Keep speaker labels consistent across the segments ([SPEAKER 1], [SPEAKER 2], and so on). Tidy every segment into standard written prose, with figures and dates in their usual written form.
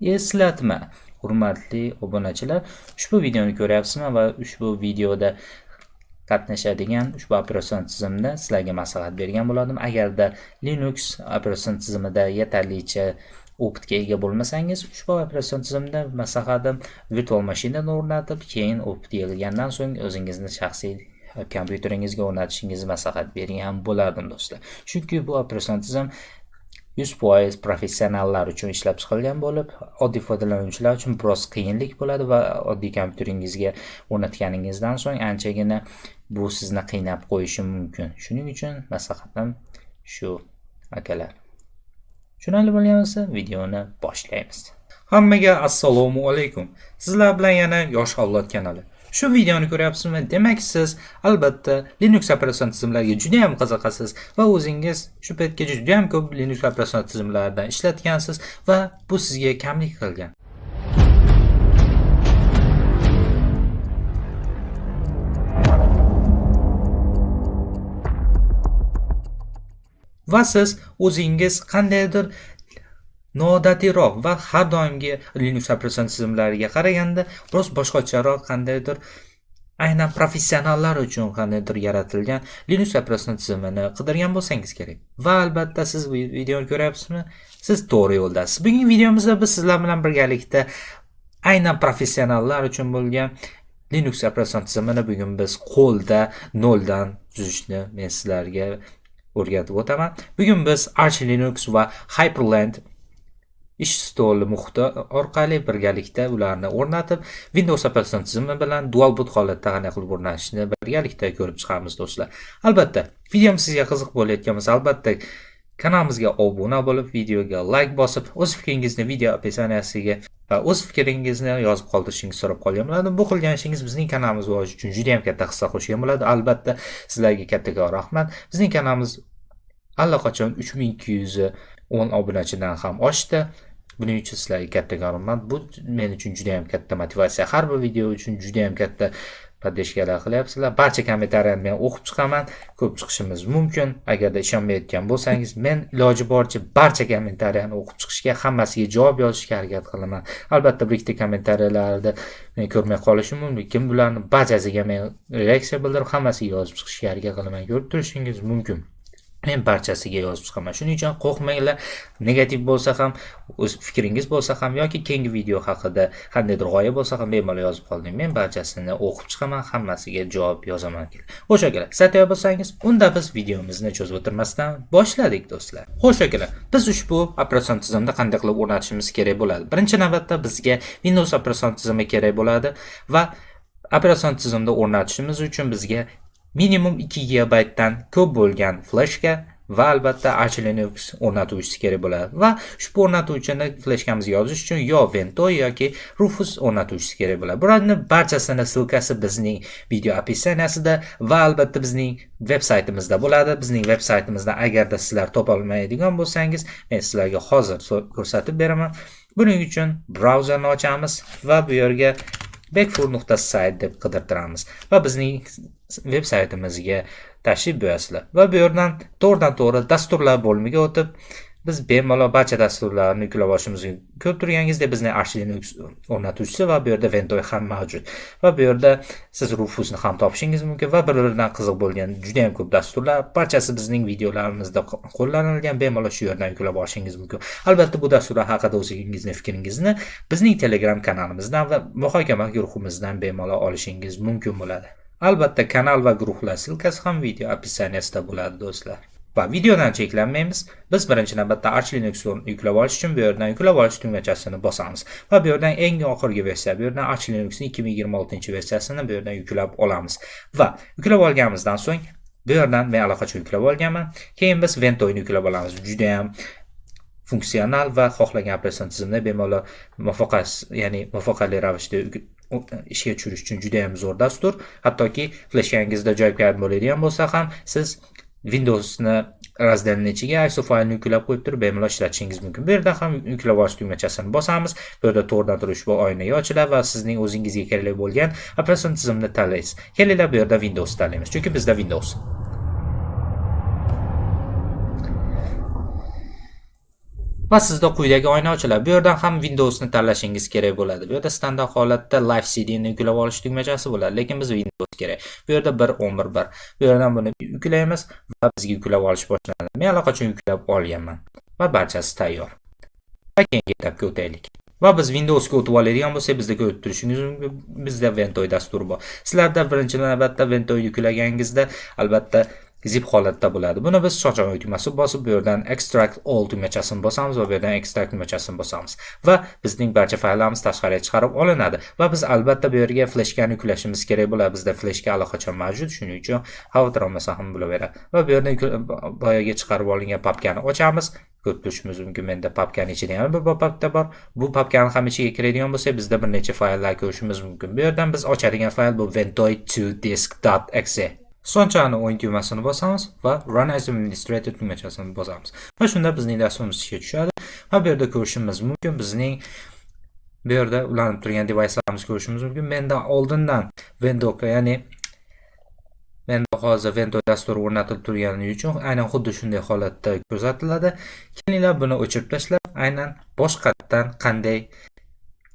[SPEAKER 1] Eslatma: hurmatli obunachilar, ushbu videoni ko'ryapsizmi va ushbu videoda qatnashadigan ushbu operatsion tizimni sizlarga maslahat bergan bo'lardim. Agarda Linux operatsion tizimida yetarlicha opitga ega bo'lmasangiz, ushbu operatsion tizimda maslahatim virtual mashinani o'rnatib, keyin opit yig'ilgandan so'ng o'zingizni shaxsiy kompyuteringizga o'rnatishingizni maslahat bergan bo'lardim do'stlar. Chunki bu operatsion tizim 100% professionallar uchun ishlab chiqilgan bo'lib, oddiy foydalanuvchilar uchun biroz qiyinlik bo'ladi va oddiy kompyuteringizga o'rnatganingizdan so'ng anchagina bu sizni qiynab qo'yishi mumkin. Shuning uchun maslahatim shu akalar. Tushunarli bo'lgan bo'lsa, videoni boshlaymiz. Hammaga assalomu alaykum. Sizlar bilan yana Yosh Avlod kanali. Shu videoni ko'ryapsizmi? Demak, siz albatta Linux operatsion tizimlariga juda ham qiziqasiz va o'zingiz shu paytgacha juda ham ko'p Linux operatsion tizimlaridan ishlatgansiz va bu sizga kamlik qilgan. Va siz o'zingiz qandaydir noodatiroq va har doimgi Linux operatsion tizimlariga qaraganda biroz boshqacharoq qandaydir aynan professionallar uchun qandaydir yaratilgan Linux operatsion tizimini qidirgan bo'lsangiz kerak. Va albatta siz bu videoni ko'ryapsizmi? Siz to'g'ri yo'ldasiz. Bugungi videomizda biz sizlar bilan birgalikda aynan professionallar uchun bo'lgan Linux operatsion tizimini bugun biz qo'lda noldan tuzishni men sizlarga o'rgatib o'taman. Bugun biz Arch Linux va Hyprland ish stoli muhiti orqali birgalikda ularni o'rnatib, Windows operatsion tizimi bilan dual boot holatda qanday qilib o'rnatishni birgalikda ko'rib chiqamiz do'stlar. Albatta, videom sizga qiziq bo'layotgan bo'lsa, albatta kanalimizga obuna bo'lib, videoga like bosib, o'z fikringizni video opisaniyasiga va o'z fikringizni yozib qoldirishingizni so'rab qolgan bo'lardim. Bu qilgan ishingiz bizning kanalimiz rivoji uchun juda ham katta hissa qo'shgan bo'ladi. Albatta, sizlarga kattakon rahmat. Bizning kanalimiz allaqachon 3210 obunachidan ham oshdi. Buning uchun sizlarga kattakon rahmat. Bu men uchun juda ham katta motivatsiya. Har bir video uchun juda ham katta podдержкаlar qilyapsizlar. Barcha kommentariyani men o'qib chiqaman. Ko'p chiqishimiz mumkin. Agarda ishonmayotgan bo'lsangiz, men iloji boricha barcha kommentariyani o'qib chiqishga, hammasiga javob yozishga harakat qilaman. Albatta, bir ikkita kommentariyalarda men ko'rmay qolishim mumkin, lekin bularni barchasiga men reaksiya bildirib, hammasiga yozib chiqishga harakat qilaman. Ko'rib turishingiz mumkin. Men barchasiga yozib chiqaman. Shuning uchun qo'rqmanglar, negativ bo'lsa ham, o'z fikringiz bo'lsa ham yoki keyingi video haqida qandaydir g'oya bo'lsa ham bemalol yozib qolding. Men barchasini o'qib chiqaman, hammasiga javob yozaman. Xo'sh akalar, sizlar tayyor bo'lsangiz, unda biz videomizni cho'zib o'tirmasdan boshladik do'stlar. Xo'sh akalar, biz ushbu operatsion tizimni qanday qilib o'rnatishimiz kerak bo'ladi? Birinchi navbatda bizga Windows operatsion tizimi kerak bo'ladi va operatsion tizimni o'rnatishimiz uchun bizga minimum 2 gigabaytdan ko'p bo'lgan fleshka va albatta Arch Linux o'rnatuvchisi kerak bo'ladi. Va ushbu o'rnatuvchini fleshkamizga yozish uchun yo Ventoy yoki Rufus o'rnatuvchisi kerak bo'ladi. Bularning barchasini ссылкasi bizning video opisaniyasida va albatta bizning veb saytimizda bo'ladi. Bizning veb saytimizda agarda sizlar topa olmaydigan bo'lsangiz, men sizlarga hozir ko'rsatib beraman. Buning uchun brauzerni ochamiz va bu yerga backfur.site deb qidirtiramiz va bizning veb saytimizga tashrif buyurasizlar. Va bu yerdan to'g'ridan to'g'ri dasturlar bo'limiga o'tib, biz bemalol barcha dasturlarni yuklab olishimiz mumkin. Ko'rib turganingizdek, bizning Arch Linux o'rnatuvchisi va bu yerda Ventoy ham mavjud. Va bu yerda siz Rufusni ham topishingiz mumkin va bir-biridan qiziq bo'lgan juda ham ko'p dasturlar, barchasi bizning videolarimizda qo'llanilgan, bemalol shu yerdan yuklab olishingiz mumkin. Albatta, bu dasturlar haqida o'zingizni fikringizni bizning Telegram kanalimizdan va muhokama guruhimizdan bemalol olishingiz mumkin bo'ladi. Albatta, kanal va guruhlar ссылкasi ham video opisaniyasida bo'ladi do'stlar. Va videodan cheklanmaymiz. Biz birinchi navbatda Arch Linux yuklab olish uchun bu yerdan yuklab olish tugmachasini bosamiz. Va bu yerdan eng oxirgi versiya, bu yerdan Arch Linuxning 2026-versiyasini bu yerdan yuklab olamiz. Va yuklab olganimizdan so'ng bu yerdan men allaqachon yuklab olganman. Keyin biz Ventoyni yuklab olamiz. Juda ham funksional va xohlagan operatsion tizimda bemalol muvaffaqiyatli ravishda ishga tushirish uchun juda ham zo'r dastur. Hattoki fleshkangizda joy kam bo'ladigan bo'lsa ham siz Windowsni razdelini ichiga ISO faylini yuklab qo'yib turib bemalol ishlatishingiz mumkin. Bu yerda ham yuklab olish tugmachasini bosamiz. Bu yerda to'g'ridan to'g'ri ushbu oynaga ochiladi va sizning o'zingizga kerakli bo'lgan operatsion tizimni tanlaysiz. Kelinglar, bu yerda Windows tanlaymiz, chunki bizda Windows. Va sizda quyidagi oyna ochiladi. Bu yerdan ham Windowsni tanlashingiz kerak bo'ladi. Bu yerda standart holatda Live CD'ni yuklab olish tugmachasi bo'ladi, lekin biz Windows kerak. Bu yerda 1.11.1. Bu yerdan buni yuklaymiz va bizga yuklab olish boshlanadi. Men allaqachon yuklab olganman va barchasi tayyor. Va keyingi etapga o'taylik. Va biz Windowsga o'tib oladigan bo'lsak, bizda ko'rib turishingiz mumkin, bizda Ventoy dasturi bor. Sizlarda birinchi navbatda Ventoy yuklaganingizda albatta zip holatda bo'ladi. Buni biz sochon tugmasini bosib, bu yerdan Extract All tugmachasini bosamiz va bu yerdan Extract tugmachasini bosamiz. Va bizning barcha fayllarimiz tashqariga chiqarib olinadi. Va biz albatta bu yerga fleshkani yuklashimiz kerak bo'ladi. Bizda fleshka allaqachon mavjud, shuning uchun xavotir olmasa ham bo'laveradi. Va bu yerdan boyagi chiqarib olingan papkani ochamiz. Ko'rib turishimiz mumkin, menda papkani ichida ham bir papka bor. Bu papkani ham ichiga kiradigan bo'lsak, bizda bir necha fayllar ko'rishimiz mumkin. Bu yerdan biz ochadigan fayl bu ventoy2disk.exe. So'ngchani o'ng tugmasini bosamiz va Run as administrator tugmachasini bosamiz. Va shunda bizning dasturimiz ishga tushadi. Va bu yerda ko'rishimiz mumkin, bizning bu yerda ulanib turgan devicelarimizni ko'rishimiz mumkin. Menda oldindan Windows, ya'ni menda hozir Ventoy dasturi o'rnatilib turgani uchun aynan xuddi shunday holatda ko'rsatiladi. Kelinglar, buni o'chirib tashlab, aynan boshqatdan qanday,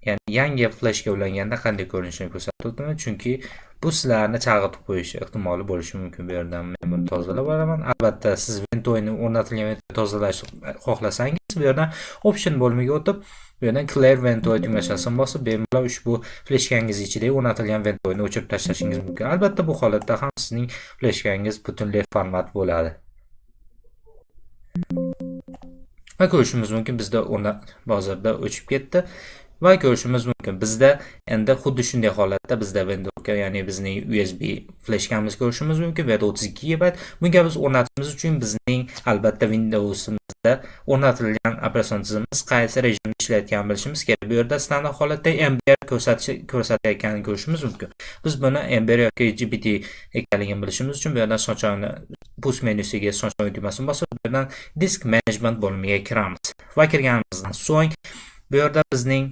[SPEAKER 1] ya'ni yangi fleshga ulanganda qanday ko'rinishini ko'rsatib o'taman, chunki bu sizlarni chalg'itib qo'yishi ehtimoli bo'lishi mumkin. Bu yerdan men buni tozalab olaman. Albatta, siz Ventoyni, o'rnatilgan Ventoy tozalash xohlasangiz, bu yerdan Option bo'limiga o'tib, bu yerdan Clear Ventoy tugmachasini bosib, bemalol ushbu fleshkangiz ichidagi o'rnatilgan Ventoyni o'chirib tashlashingiz mumkin. Albatta, bu holatda ham sizning fleshkangiz butunlay format bo'ladi. Va ko'rishimiz mumkin, bizda hozirda o'chib ketdi. Va ko'rishimiz mumkin, bizda endi xuddi shunday holatda bizda Windows, ya'ni bizning USB fleshkamiz ko'rishimiz mumkin. Bu yerda 32 GB. Bunga biz o'rnatishimiz uchun bizning albatta Windowsimizda o'rnatilgan operatsion tizimimiz qaysi rejimda ishlayotganini bilishimiz kerak. Bu yerda standart holatda MBR ko'rsatayotganini ko'rishimiz mumkin. Biz buni MBR yoki GPT ekanligini bilishimiz uchun bu yerdan sochoni Пуск menyusiga sochon tugmasini bosib, bu yerdan Disk Management bo'limiga kiramiz. Va kirganimizdan so'ng bu yerda bizning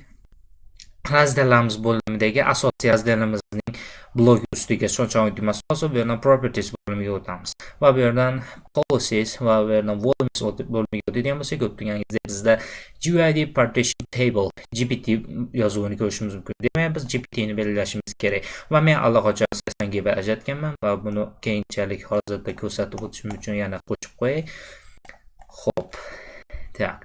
[SPEAKER 1] раздел larimiz bo'limidagi asosiy раздел imizning bloki ustiga sochon tugmasini bosib, bu yerdan Properties bo'limiga o'tamiz. Va bu yerdan Policies va bu yerdan Volumes bo'limiga o'tadigan bo'lsak, ko'rib turganingizdek bizda GUID Partition Table GPT yozuvini ko'rishimiz mumkin. Demak, biz GPT ni belgilashimiz kerak. Va men allaqachon 80 GB ajratganman va buni keyinchalik hozirda ko'rsatib o'tishim uchun yana qo'shib qo'yay. Xo'p. Так.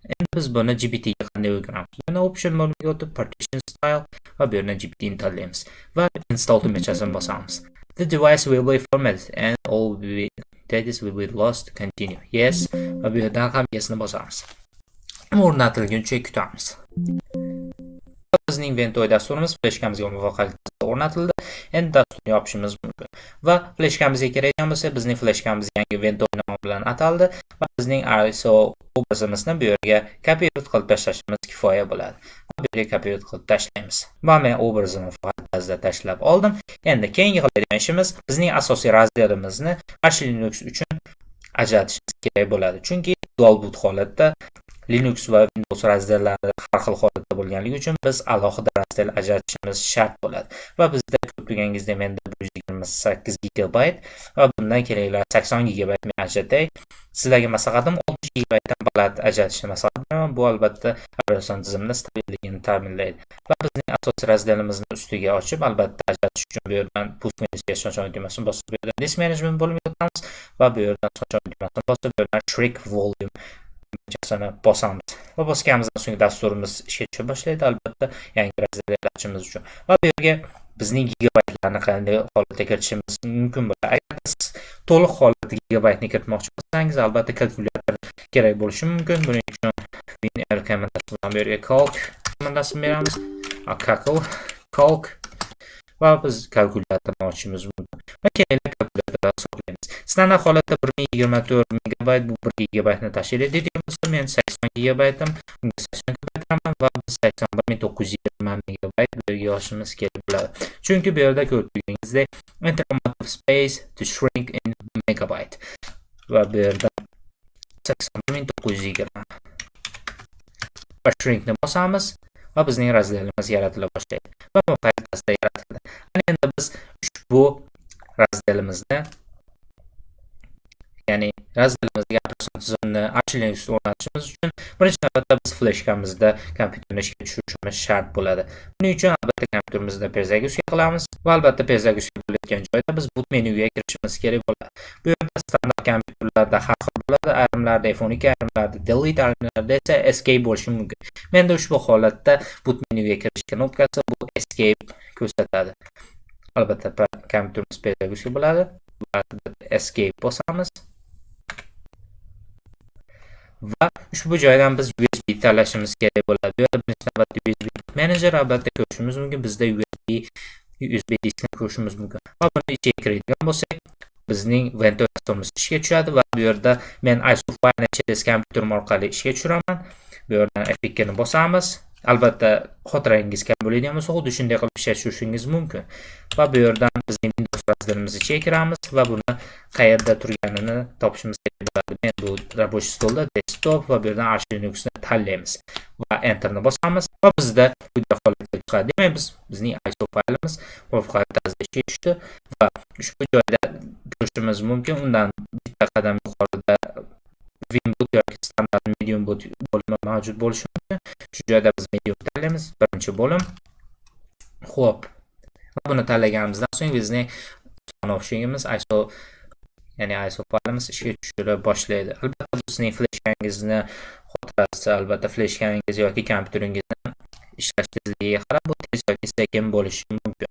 [SPEAKER 1] Endi biz buni GPT ga qanday o'giramiz? Yana Option bo'limiga o'tib, Partition Style va bu yerdan GPT ni tanlaymiz va Install tugmachasini bosamiz. The device will be formatted and all will be data will be lost. Continue. Yes, va bu yerdan ham Yes ni bosamiz. O'rnatilguncha kutamiz. Bizning Ventoy dasturimiz fleshkamizga muvaffaqiyatli o'rnatildi. Endi dasturni yopishimiz mumkin. Va fleshkamizga kiradigan bo'lsak, bizning fleshkamiz yangi Ventoy nomi bilan ataldi va bizning ISO obrazimizni bu yerga копировать qilib tashlashimiz kifoya bo'ladi. Bu yerga копировать qilib tashlaymiz. Va men obrazimni faqat ba'zida tashlab oldim. Endi keyingi qiladigan ishimiz bizning asosiy раздел imizni Arch Linux uchun ajratishimiz kerak bo'ladi. Chunki dual boot holatda Linux va Windows раздел lari har xil holatda bo'lganligi uchun biz alohida раздел ajratishimiz shart bo'ladi. Va bizda ko'rib turganingizdek menda 128 GB va bundan kelinglar, 80 GB men ajratay. Sizlarga maslahatim, 60 GB dan baland ajratishni maslahat beraman. Bu albatta operatsion tizimni stabilligini ta'minlaydi. Va bizning asosiy раздел imizni ustiga ochib, albatta ajratish uchun bu yerdan Пуск menyusiga sochon tugmasini bosib, bu yerdan Disk Management bo'limiga o'tamiz va bu yerdan sochon tugmasini bosib, bu yerdan Shrink Volume tugmachasini bosamiz. Va bosganimizdan so'ng dasturimiz ishga tusha boshlaydi, albatta yangi раздел yaratishimiz uchun. Va bu yerga bizning gigabaytlarni qanday holatda kiritishimiz mumkin bo'ladi. Agar siz to'liq holatda gigabaytni kiritmoqchi bo'lsangiz, albatta kalkulyator kerak bo'lishi mumkin. Buning uchun WinR komandasi bilan bu yerga calc komandasini beramiz. Calc, calc va biz kalkulyatorni ochishimiz mumkin. Va kelinglar, kalkulyatorda hisoblaymiz. Standart holatda 1024 megabayt bu 1 gigabaytni tashkil etadigan bo'lsa, men 80 gigabaytim, unga 80 ko'paytiraman va biz 81 920 megabayt bu yerga yozishimiz kerak bo'ladi. Chunki bu yerda ko'rib turganingizdek enter amount of space to shrink in megabyte va bu yerda 81 920 va shrinkni bosamiz va bizning раздел imiz yaratila boshlaydi va muvaffaqiyatli yaratildi. Ana endi biz ushbu раздел imizni Ya'ni раздел imizga operatsion tizimni Arch Linux o'rnatishimiz uchun birinchi navbatda biz fleshkamizda kompyuterni ishga tushirishimiz shart bo'ladi. Buning uchun albatta kompyuterimizda перезагрузка qilamiz va albatta перезагрузка bo'layotgan joyda biz boot menyuga kirishimiz kerak bo'ladi. Bu yerda standart kompyuterlarda har xil bo'ladi. Ayrimlarda F12, ayrimlarda Delete, ayrimlarda esa Escape bo'lishi mumkin. Menda ushbu holatda boot menyuga kirish knopkasi bu Escape ko'rsatadi. Albatta kompyuterimiz перезагрузка bo'ladi va Escape bosamiz. Va ushbu joydan biz USB tanlashimiz kerak bo'ladi. Bu yerda birinchi navbatda USB manager albatta ko'rishimiz mumkin. Bizda USB diskni ko'rishimiz mumkin. Va buni ichiga kiradigan bo'lsak, bizning Ventoy dasturimiz ishga tushadi va bu yerda men ISO faylni через kompyuterim orqali ishga tushiraman. Bu yerdan F2 ni bosamiz. Albatta xotirangiz kam bo'ladigan bo'lsa, xuddi shunday qilib ishga tushirishingiz mumkin. Va bu yerdan bizning Windows раздел imiz ichiga kiramiz va buni qayerda turganini topishimiz kerak bo'ladi. Men bu рабочий стол da desktop va bu yerdan Arch Linuxni tanlaymiz va Enterni bosamiz va bizda quyidagi holatga chiqadi. Demak, bizning ISO faylimiz muvaffaqiyatli tarzda ishga tushdi va ushbu joyda ko'rishimiz mumkin. Undan bitta qadam yuqorida Winboot yoki standart medium boot bo'limi mavjud bo'lishi mumkin. Shu joyda biz medium tanlaymiz, birinchi bo'lim. Xo'p. Va buni tanlaganimizdan so'ng bizning установщик imiz ISO, ya'ni ISO faylimiz ishga tushira boshlaydi. Albatta bu sizning fleshkangizni xotirasi, albatta fleshkangiz yoki kompyuteringizni ishlash tezligiga qarab bu tez yoki sekin bo'lishi mumkin.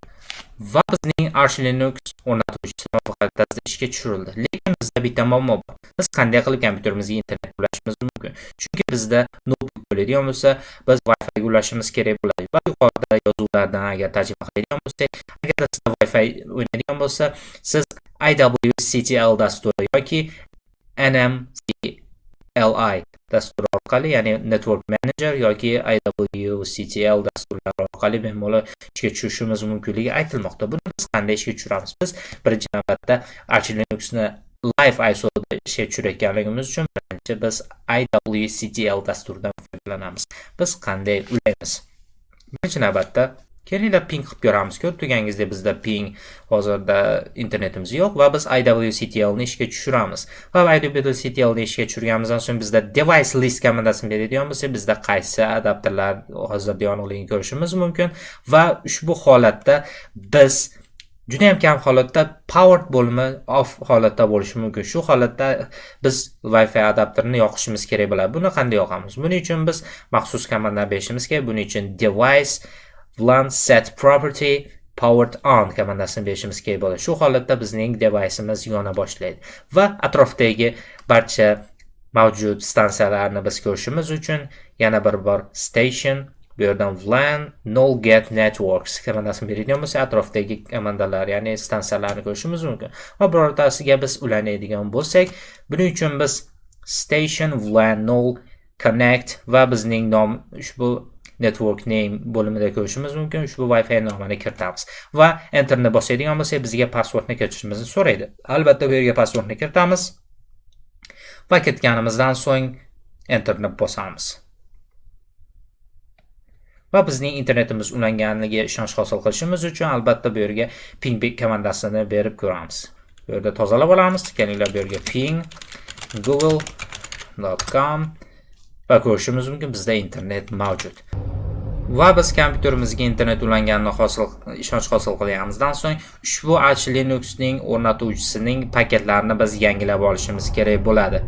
[SPEAKER 1] Va bizning Arch Linux o'rnatuvchisi muvaffaqiyatli tarzda ishga tushirildi. Lekin bizda bitta muammo bor. Biz qanday qilib kompyuterimizga internet ulashimiz mumkin? Chunki bizda noutbuk bo'ladigan bo'lsa, biz Wi-Fi ga ulashimiz kerak bo'ladi. Va yuqorida yozuvlardan agar tarjima qiladigan bo'lsak, agar sizda Wi-Fi o'ynaydigan bo'lsa, siz IWCTL dasturi yoki NMCLI dasturi orqali, ya'ni Network Manager yoki IWCTL dasturlari orqali bemalol ishga tushirishimiz mumkinligi aytilmoqda. Buni biz qanday ishga tushiramiz? Biz birinchi navbatda Arch Linuxni Live ISOda ishga tushirayotganligimiz uchun birinchi biz IWCTL dasturidan foydalanamiz. Biz qanday ulaymiz? Birinchi navbatda kelinglar, ping qilib ko'ramiz. Ko'rib turganingizdek, bizda ping hozirda internetimiz yo'q va biz IWCTL ni ishga tushiramiz. Va IWCTL ni ishga tushirganimizdan so'ng bizda device list komandasini beradigan bo'lsak, bizda qaysi adapterlar hozirda yoniqligini ko'rishimiz mumkin va ushbu holatda biz juda ham kam holatda powered bo'limi off holatda bo'lishi mumkin. Shu holatda biz Wi-Fi adapterini yoqishimiz kerak bo'ladi. Buni qanday yoqamiz? Buning uchun biz maxsus komandani berishimiz kerak. Buning uchun device VLAN set property powered on komandasini berishimiz kerak bo'ladi. Shu holatda bizning deviceimiz yona boshlaydi va atrofdagi barcha mavjud stansiyalarni biz ko'rishimiz uchun yana bir bor station, bu yerdan VLAN 0 get networks komandasini beradigan bo'lsak, atrofdagi komandalar, ya'ni stansiyalarni ko'rishimiz mumkin. Va birortasiga biz ulanadigan bo'lsak, buning uchun biz station VLAN 0 connect va bizning nom ushbu network name bo'limida ko'rishimiz mumkin. Ushbu Wi-Fi nomini kiritamiz va enterni bosadigan bo'lsak, bizga passwordni kiritishimizni so'raydi. Albatta bu yerga passwordni kiritamiz va kiritganimizdan so'ng enterni bosamiz. Va bizning internetimiz ulanganligiga ishonch hosil qilishimiz uchun albatta bu yerga ping komandasini berib ko'ramiz. Bu yerda tozalab olamiz. Kelinglar, bu yerga ping google.com va ko'rishimiz mumkin, bizda internet mavjud. Va biz kompyuterimizga internet ulanganini ishonch hosil qilganimizdan so'ng ushbu Arch Linuxning o'rnatuvchisining paketlarini biz yangilab olishimiz kerak bo'ladi.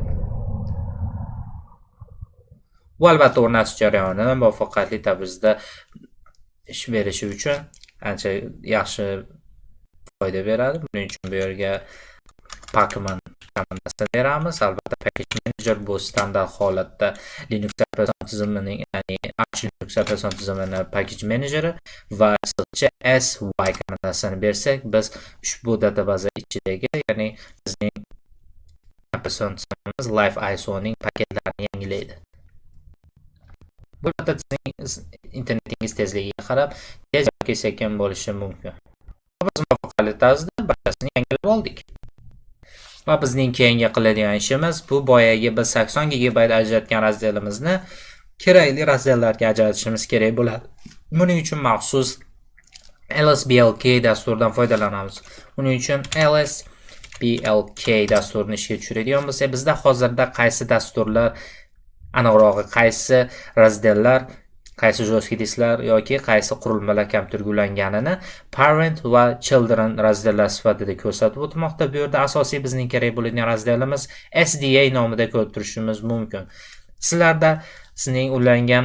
[SPEAKER 1] Bu albatta o'rnatish jarayonini muvaffaqiyatli tarzda ish berishi uchun ancha yaxshi foyda beradi. Buning uchun bu yerga pacman komandasini beramiz. Albatta package manager bu standart holatda Linux operatsion tizimining, ya'ni Arch Linux operatsion tizimini package manageri va chiziqcha sy komandasini bersak, biz ushbu databaza ichidagi, ya'ni bizning operatsion tizimimiz Live ISOning paketlarini yangilaydi. Bu albatta sizning internetingiz tezligiga qarab tez yoki sekin bo'lishi mumkin. Biz muvaffaqiyatli tarzda barchasini yangilab oldik. Va bizning keyingi qiladigan ishimiz bu boyagi biz 80 GB ajratgan раздел imizni kerakli раздел larga ajratishimiz kerak bo'ladi. Buning uchun maxsus lsblk dasturidan foydalanamiz. Buning uchun lsblk Lsblk dasturini ishga tushiradigan bo'lsak, bizda hozirda qaysi dasturlar, aniqrog'i qaysi раздел lar, qaysi жесткий disklar yoki qaysi qurilmalar kompyuterga ulanganini parent va children раздел lar sifatida ko'rsatib o'tmoqda. Bu yerda asosiy bizning kerak bo'ladigan раздел imiz SDA nomida ko'rib turishimiz mumkin. Sizlarda sizning ulangan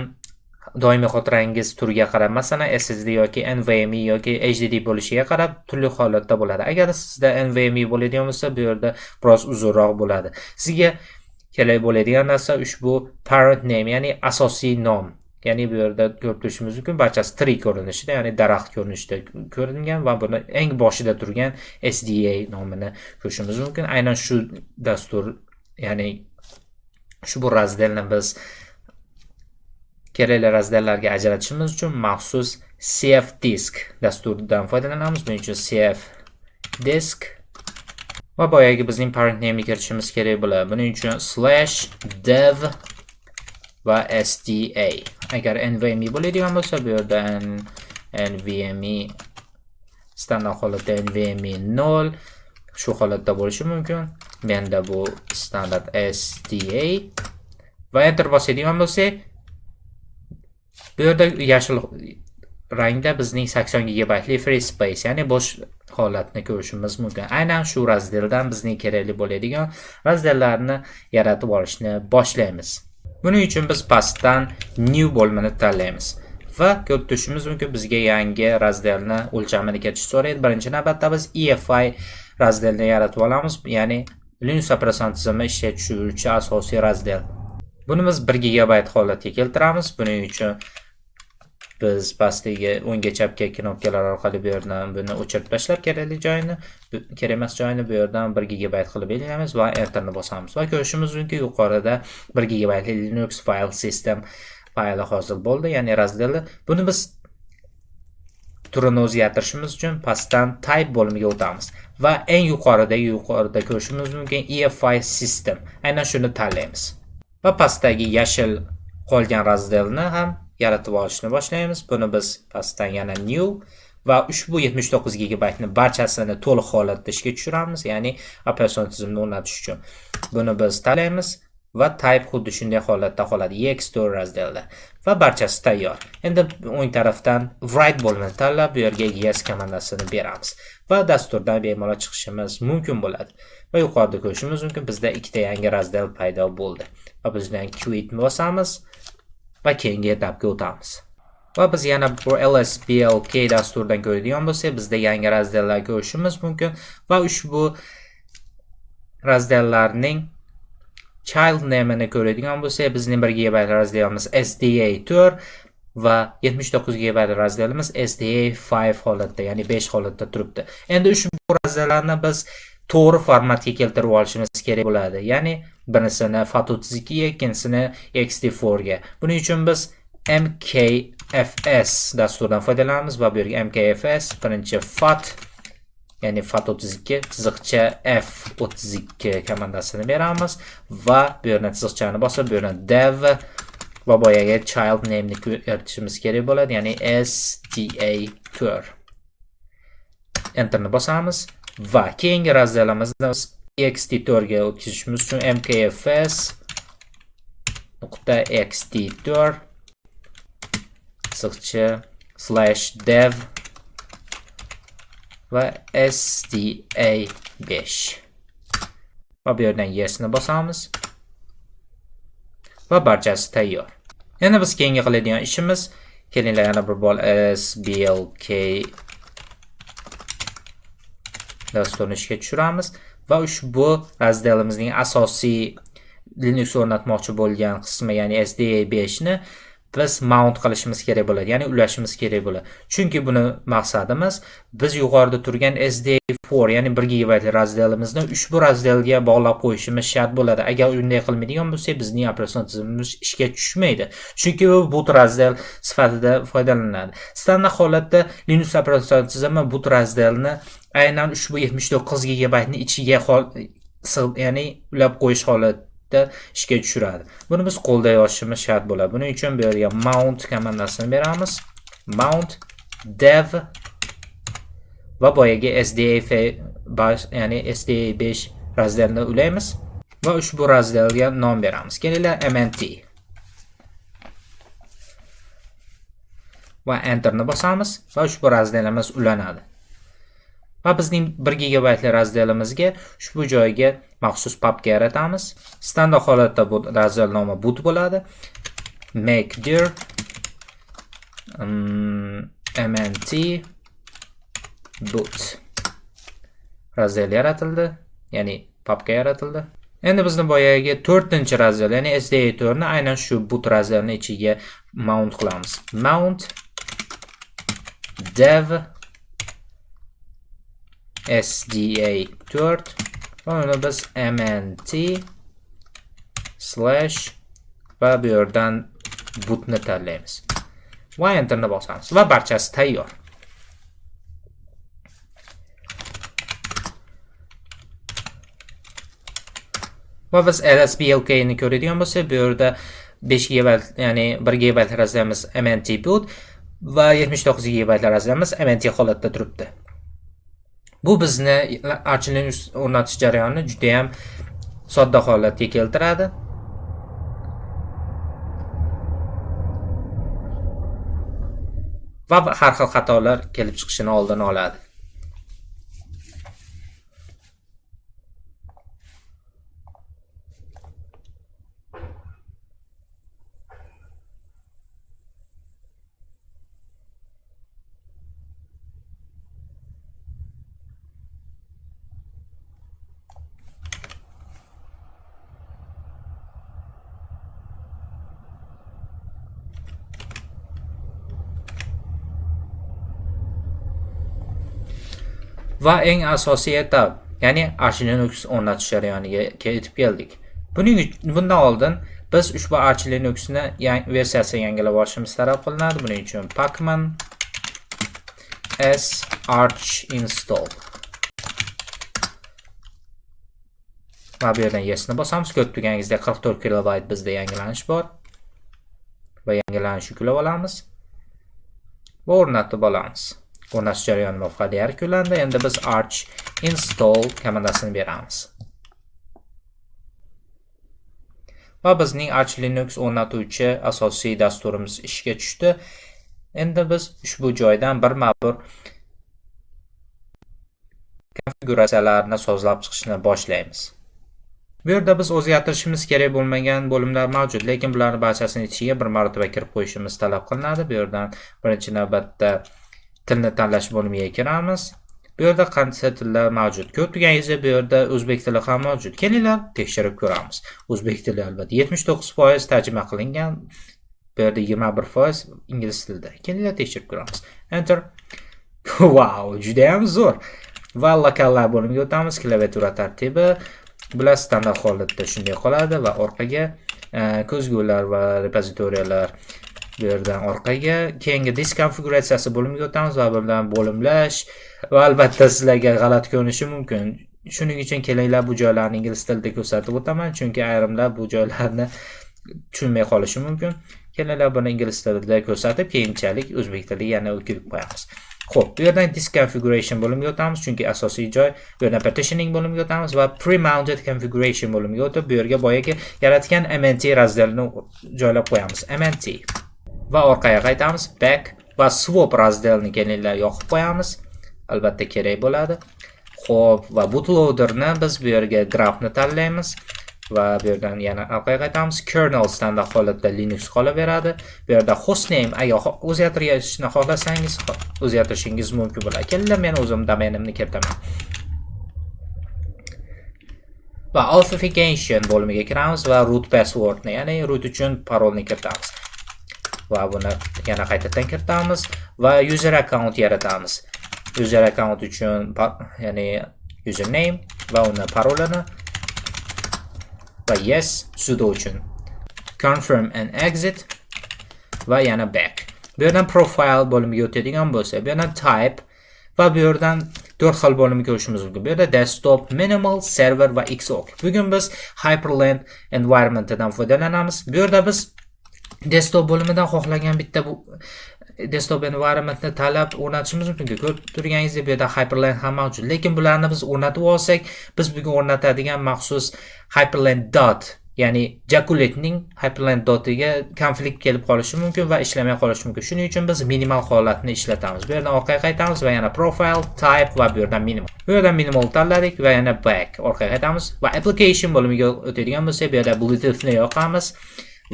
[SPEAKER 1] doimiy xotirangiz turiga qarab, masalan, SSD yoki NVMe yoki HDD bo'lishiga qarab turli holatda bo'ladi. Agar sizda NVMe bo'ladigan bo'lsa, bu yerda biroz uzunroq bo'ladi. Sizga kerak bo'ladigan narsa ushbu parent name, ya'ni asosiy nom. Ya'ni bu yerda ko'rib turishimiz mumkin, barchasi tree ko'rinishida, ya'ni daraxt ko'rinishida ko'ringan va buni eng boshida turgan SDA nomini ko'rishimiz mumkin. Aynan shu dastur, ya'ni ushbu раздел ni biz kerakli раздел larga ajratishimiz uchun maxsus cfdisk dasturidan foydalanamiz. Buning uchun cfdisk va boyagi bizning parent name kiritishimiz kerak bo'ladi. Buning uchun /dev va sda. Agar NVMe bo'ladigan bo'lsa, bu yerda NVMe, standart holatda NVMe 0 shu holatda bo'lishi mumkin. Menda bu standart SDA va enter bosadigan bo'lsak, bu yerda yashil rangda bizning 80 gigabaytli free space, ya'ni bo'sh holatni ko'rishimiz mumkin. Aynan shu раздел dan bizning kerakli bo'ladigan раздел larni yaratib olishni boshlaymiz. Buning uchun biz pastdan new bo'limini tanlaymiz va ko'rib turishimiz mumkin, bizga yangi раздел ni o'lchamini kiritish so'raydi. Birinchi navbatda biz EFI раздел ni yaratib olamiz, ya'ni Linux operatsion tizimi ishga tushiruvchi asosiy раздел. Buni biz 1 gigabayt holatga keltiramiz. Buning uchun biz pastdagi o'ngga, chapga knopkalar orqali bu yerdan buni o'chirib tashlab, kerakli joyini, kerak emas joyini bu yerdan 1 gigabayt qilib belgilaymiz va enterni bosamiz va ko'rishimiz mumkin, yuqorida 1 gigabaytli Linux file system fayli hosil bo'ldi, ya'ni раздел i. Buni biz turini o'zgartirishimiz uchun pastdan type bo'limiga o'tamiz va eng yuqoridagi, yuqorida ko'rishimiz mumkin, EFI system, aynan shuni tanlaymiz va pastdagi yashil qolgan раздел ni ham yaratib olishni boshlaymiz. Buni biz pastdan yana new va ushbu 79 gigabaytni barchasini to'liq holatda ishga tushiramiz, ya'ni operatsion tizimni o'rnatish uchun. Buni biz tanlaymiz va type xuddi shunday holatda qoladi, ext4 раздел da va barchasi tayyor. Endi o'ng tarafdan write bo'limini tanlab, bu yerga yes komandasini beramiz va dasturdan bemalol chiqishimiz mumkin bo'ladi. Va yuqorida ko'rishimiz mumkin, bizda ikkita yangi раздел paydo bo'ldi va bizdan quit bosamiz va keyingi etapga o'tamiz. Va biz yana bu lsblk dasturidan ko'radigan bo'lsak, bizda yangi раздел lar ko'rishimiz mumkin va ushbu раздел larning child name'ini ko'radigan bo'lsak, bizning 1 GB раздел imiz SDA 4 va 79 GB раздел imiz SDA 5 holatda, ya'ni 5 holatda turibdi. Endi ushbu раздел larni biz to'g'ri formatga keltirib olishimiz kerak bo'ladi. Ya'ni birisini FAT32 ga, ikkinchisini ext4 ga. Buning uchun biz MKFS dasturidan foydalanamiz va bu yerga MKFS birinchi FAT, ya'ni FAT32 chiziqcha F32 komandasini beramiz va bu yerdan chiziqchani bosib, bu yerdan dev va boyagi child name ni kiritishimiz kerak bo'ladi, ya'ni SDA4. Enterni bosamiz va keyingi раздел imizni ext4 ga o'tkazishimiz uchun mkfs nuqta ext4 chiziqcha /dev va sda5 va bu yerdan yes ni bosamiz va barchasi tayyor. Endi biz keyingi qiladigan ishimiz, kelinglar, yana bir bor lsblk dasturini ishga tushiramiz va ushbu раздел imizning asosiy Linux o'rnatmoqchi bo'lgan qismi, ya'ni SDA5 ni biz mount qilishimiz kerak bo'ladi, ya'ni ulashimiz kerak bo'ladi. Chunki buni maqsadimiz biz yuqorida turgan SDA4, ya'ni 1 GB раздел imizni ushbu раздел ga bog'lab qo'yishimiz shart bo'ladi. Agar unday qilmaydigan bo'lsak, bizning operatsion tizimimiz ishga tushmaydi. Chunki bu boot раздел sifatida foydalaniladi. Standart holatda Linux operatsion tizimi boot раздел ni aynan ushbu 79 GB ni ichiga, ya'ni ulab qo'yish holatda ishga tushiradi. Buni biz qo'lda yozishimiz shart bo'ladi. Buning uchun bu yerga mount komandasini beramiz. Mount dev va boyagi SDA ya'ni SDA5 razdelini ulaymiz va ushbu razdelga nom beramiz. Kelinglar MNT va enterni bosamiz va ushbu razdelimiz ulanadi. Va bizning 1 gigabaytli razdelimizga ushbu joyga maxsus papka yaratamiz. Standart holatda bu razdel nomi boot bo'ladi. Make dir mnt boot razdel yaratildi, ya'ni papka yaratildi. Endi bizni boyagi 4-razdel, ya'ni SDA4 ni aynan shu boot razdelini ichiga mount qilamiz. Mount dev SDA4 va uni biz mnt slash va bu yerdan bootni tanlaymiz. Va enterni bosamiz va barchasi tayyor. Va biz LSBLK ni ko'radigan bo'lsak, bu yerda 5 GB, ya'ni 1 GB razdelimiz MNT boot va 79 GB razdelimiz MNT holatda turibdi. Bu bizni Arch Linux o'rnatish jarayonini juda ham sodda holatga keltiradi. Va har xil xatolar kelib chiqishini oldini oladi. Va eng asosiy etap, ya'ni Arch Linux o'rnatish jarayoniga yetib keldik. Bundan oldin biz ushbu Arch Linuxni versiyasini yangilab olishimiz talab qilinadi. Buning uchun pacman s arch install va bu yerdan yes ni bosamiz. Ko'rib turganingizdek 44 kilobayt bizda yangilanish bor va yangilanish yuklab olamiz va o'rnatib olamiz. O'rnatish jarayoni muvaffaqiyatli yakunlandi. Endi biz arch install komandasini beramiz. Va bizning Arch Linux o'rnatuvchi asosiy dasturimiz ishga tushdi. Endi biz ushbu joydan birma-bir konfiguratsiyalarni sozlab chiqishni boshlaymiz. Bu yerda biz o'zgartirishimiz kerak bo'lmagan bo'limlar mavjud, lekin bularning barchasini ichiga bir marotaba kirib qo'yishimiz talab qilinadi. Bu yerdan birinchi navbatda tilni tanlash bo'limiga kiramiz. Bu yerda qancha tillar mavjud? Ko'rib turganingizdek bu yerda o'zbek tili ham mavjud. Kelinglar, tekshirib ko'ramiz. O'zbek tili albatta 79% tarjima qilingan. Bu yerda 21% ingliz tilida. Kelinglar, tekshirib ko'ramiz. Enter. Wow, juda ham zo'r. Va lokallar bo'limiga o'tamiz. Klaviatura tartibi bular standart holatda shunday qoladi va orqaga ko'zgular va repozitoriyalar bu yerdan orqaga keyingi disk konfiguratsiyasi bo'limiga o'tamiz va bundan bo'limlash va albatta sizlarga g'alati ko'rinishi mumkin. Shuning uchun kelinglar bu joylarni ingliz tilida ko'rsatib o'taman, chunki ayrimlar bu joylarni tushunmay qolishi mumkin. Kelinglar buni ingliz tilida ko'rsatib, keyinchalik o'zbek tiliga yana o'kirib qo'yamiz. Xo'p, bu yerdan disk configuration bo'limiga o'tamiz, chunki asosiy joy bu yerdan partitioning bo'limiga o'tamiz va pre-mounted configuration bo'limiga o'tib, bu yerga boyagi yaratgan MNT razdelini joylab qo'yamiz. MNT va orqaga qaytamiz, back va swap razdelini kelinglar yoqib qo'yamiz. Albatta kerak bo'ladi. Xo'p, va bootloaderni biz bu yerga grabni tanlaymiz va bu yerdan yana orqaga qaytamiz. Kernel standart holatda Linux qolaveradi. Bu yerda hostname agar o'zgartirishni xohlasangiz o'zgartirishingiz mumkin bo'ladi. Kelinglar men o'zim domenimni kiritaman. Va authentication bo'limiga kiramiz va root passwordni, ya'ni root uchun parolni kiritamiz. Va buni yana qaytadan kiritamiz va user account yaratamiz. User account uchun ya'ni username va uni parolini va yes sudo uchun confirm and exit va yana back. Bu yerdan profile bo'limiga o'tadigan bo'lsak, bu yerdan type va bu yerdan 4 xil bo'limni ko'rishimiz mumkin. Bu yerda desktop, minimal, server va Xorg. Bugun biz Hyprland environmentidan foydalanamiz. Bu yerda biz desktop bo'limidan xohlagan bitta bu desktop environmentni tanlab o'rnatishimiz mumkin. Ko'rib turganingizdek bu yerda Hyprland ham mavjud. Lekin bularni biz o'rnatib olsak, biz bugun o'rnatadigan maxsus Hyprland dot, ya'ni Jakuletning Hyprland dotiga konflikt kelib qolishi mumkin va ishlamay qolishi mumkin. Shuning uchun biz minimal holatni ishlatamiz. Bu yerdan orqaga qaytamiz va yana profile, type va bu yerdan minimal. Bu yerdan minimal tanladik va yana back orqaga qaytamiz va application bo'limiga o'tadigan bo'lsak, bu yerda Bluetoothni yoqamiz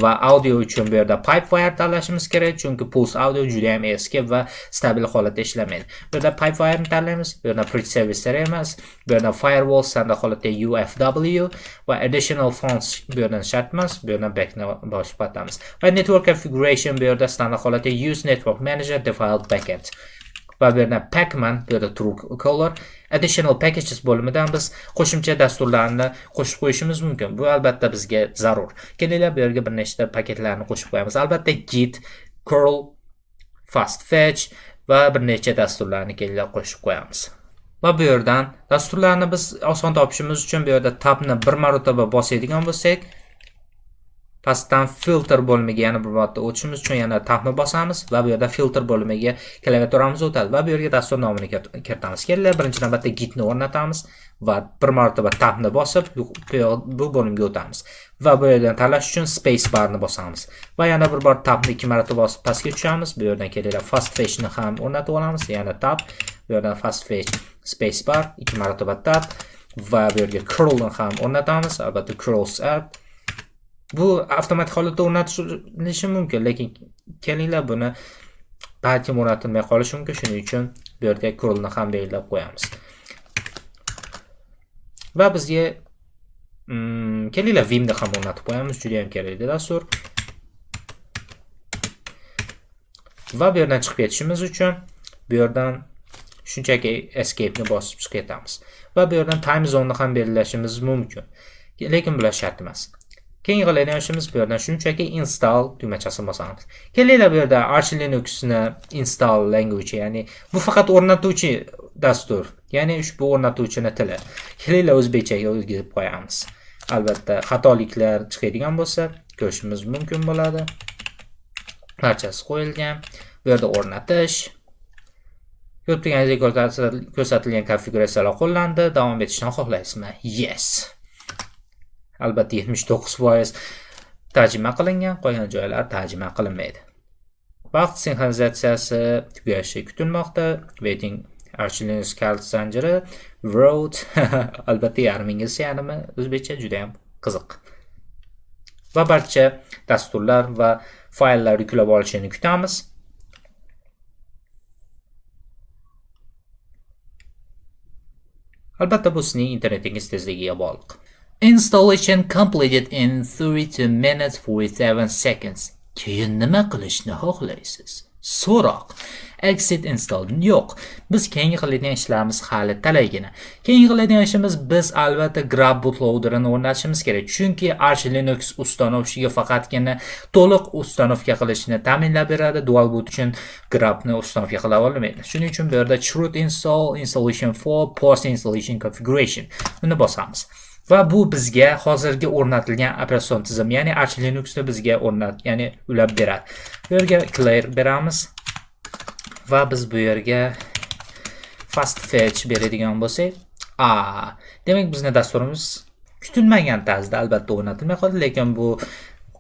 [SPEAKER 1] va audio uchun bu yerda Pipewire tanlashimiz kerak, chunki Pulse Audio juda ham eski va stabil holatda ishlamaydi. Bu yerda Pipewire'ni tanlaymiz, bu yerda Bridge Service emas, bu yerda Firewall standart holatda UFW va Additional Fonts bu yerdan shart emas, bu yerdan backni bosib qaytamiz. Va Network Configuration bu yerda standart holatda Use Network Manager Default Backend. Va bu yerdan Pacman, bu yerda Truecaller, Additional Packages bo'limidan biz qo'shimcha dasturlarni qo'shib qo'yishimiz mumkin. Bu albatta bizga zarur. Kelinglar bu yerga bir nechta paketlarni qo'shib qo'yamiz. Albatta Git, curl, fastfetch va bir necha dasturlarni kelinglar qo'shib qo'yamiz. Va bu yerdan dasturlarni biz oson topishimiz uchun bu yerda tabni bir marotaba bosadigan bo'lsak, pastdan filter bo'limiga yana bir marta o'tishimiz uchun yana tabni bosamiz va bu yerda filter bo'limiga klaviaturamiz o'tadi va bu yerga dastur nomini kiritamiz. Kelinglar birinchi navbatda Gitni o'rnatamiz va bir marotaba tabni bosib bu bo'limga o'tamiz va bu yerdan tanlash uchun space barni bosamiz va yana bir bor tabni 2 marotaba bosib pastga tushamiz. Bu yerdan kelinglar fastfetchni ham o'rnatib olamiz. Yana tab, bu yerdan fastfetch space bar 2 marotaba tab va bu yerga curlni ham o'rnatamiz. Albatta curls add. Bu avtomatik holatda o'rnatilishi mumkin, lekin kelinglar buni balkim o'rnatilmay qolishi mumkin. Shuning uchun bu yerga curlni ham belgilab qo'yamiz. Va bizga kelinglar Vimni ham o'rnatib qo'yamiz, juda ham kerakli dastur. Va bu yerdan chiqib ketishimiz uchun bu yerdan shunchaki escape ni bosib chiqib ketamiz. Va bu yerdan time zone'ni ham belgilashimiz mumkin. Lekin bular shart emas. Keyingi qiladigan ishimiz bu yerdan shunchaki install tugmachasini bosamiz. Kelinglar bu yerda Arch Linuxni install language, ya'ni bu faqat o'rnatuvchi dastur, ya'ni ushbu o'rnatuvchini tili. Kelinglar o'zbekchaga o'zgartirib qo'yamiz. Albatta xatoliklar chiqadigan bo'lsa ko'rishimiz mumkin bo'ladi. Barchasi qo'yilgan. Bu yerda o'rnatish. Ko'rib turganingizdek ko'rsatilgan konfiguratsiyalar qo'llandi. Davom etishni xohlaysizmi? Yes. Albatta 79% tarjima qilingan, qolgan joylar tarjima qilinmaydi. Vaqt sinxronizatsiyasi tugashi kutilmoqda. Waiting Arch Linux kart zanjiri wrote albatta yarim inglizcha, yarmi o'zbekcha, juda ham qiziq. Va barcha dasturlar va fayllar yuklab olishini kutamiz. Albatta bu sizning internetingiz tezligiga bog'liq. Installation completed in 32 minutes 47 seconds. Keyin nima qilishni xohlaysiz? So'roq. Exit install yo'q. Biz keyingi qiladigan ishlarimiz hali talaygina. Keyingi qiladigan ishimiz biz albatta Grub bootloaderini o'rnatishimiz kerak. Chunki Arch Linux ustanovchiga faqatgina to'liq ustanovka qilishni ta'minlab beradi. Dual boot uchun Grubni ustanovka qila olmaydi. Shuning uchun bu yerda chroot install, installation for, post installation configuration uni bosamiz. Va bu bizga hozirgi o'rnatilgan operatsion tizim, ya'ni Arch Linuxni bizga o'rnat, ya'ni ulab beradi. Bu yerga clear beramiz va biz bu yerga fastfetch beradigan bo'lsak, demak bizning dasturimiz kutilmagan tarzda albatta o'rnatilmay qoldi, lekin bu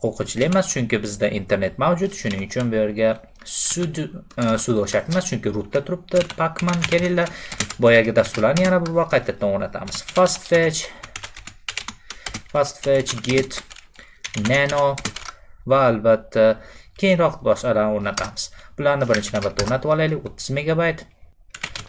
[SPEAKER 1] qo'rqinchli emas, chunki bizda internet mavjud. Shuning uchun bu yerga sudo shart emas, chunki rootda turibdi. Pacman kelinglar, boyagi dasturlarni yana bir bor qaytadan o'rnatamiz. Fastfetch, fastfetch, git, nano va albatta keyinroq boshqalarni o'rnatamiz. Bularni birinchi navbatda o'rnatib olaylik, 30 megabayt.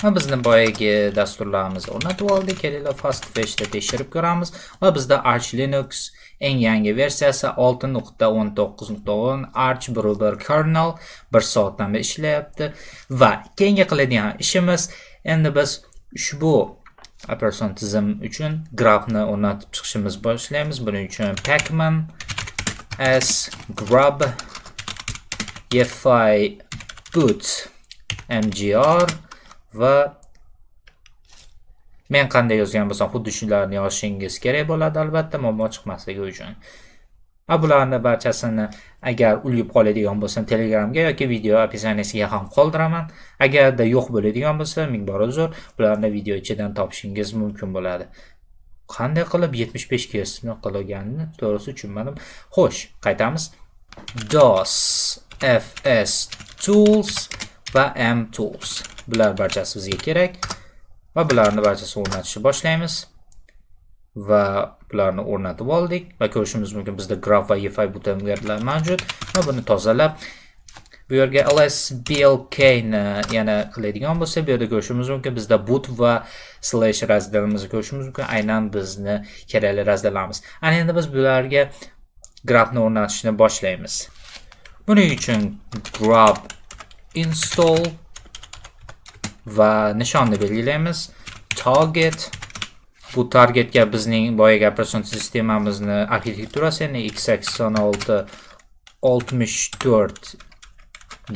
[SPEAKER 1] Va bizni boyagi dasturlarimizni o'rnatib oldik. Kelinglar fastfetchda tekshirib ko'ramiz va bizda Arch Linux eng yangi versiyasi 6.19.10 Arch 1.1 kernel 1 soatdan beri ishlayapti. Va keyingi qiladigan ishimiz endi biz ushbu operatsion tizim uchun Grubni o'rnatib chiqishimiz boshlaymiz. Buning uchun pacman s grub efi boot mgr va men qanday yozgan bo'lsam xuddi shularni yozishingiz kerak bo'ladi albatta muammo chiqmasligi uchun. Bularni barchasini agar ulgib qoladigan bo'lsam Telegramga yoki video описаниесiga ham qoldiraman. Agarda yo'q bo'ladigan bo'lsa, ming bor uzr, bularni video ichidan topishingiz mumkin bo'ladi. Qanday qilib 75 Hz ni qilganini to'g'risi tushunmadim. Xo'sh, qaytamiz. DOS FS Tools va M Tools. Bular barchasi bizga kerak va bularni barchasini o'rnatishni boshlaymiz. Va bularni o'rnatib oldik va ko'rishimiz mumkin bizda GRUB va EFI bootloaderlar mavjud va buni tozalab bu yerga lsblk ni yana qiladigan bo'lsa, bu yerda ko'rishimiz mumkin bizda boot va slash razdelimizni ko'rishimiz mumkin. Aynan bizni kerakli razdellarimiz. Ana endi biz bularga GRUBni o'rnatishni boshlaymiz. Buning uchun grub install va nishonni belgilaymiz. Target, bu targetga bizning boyagi operatsion sistemamizni arxitekturasi, ya'ni x86 64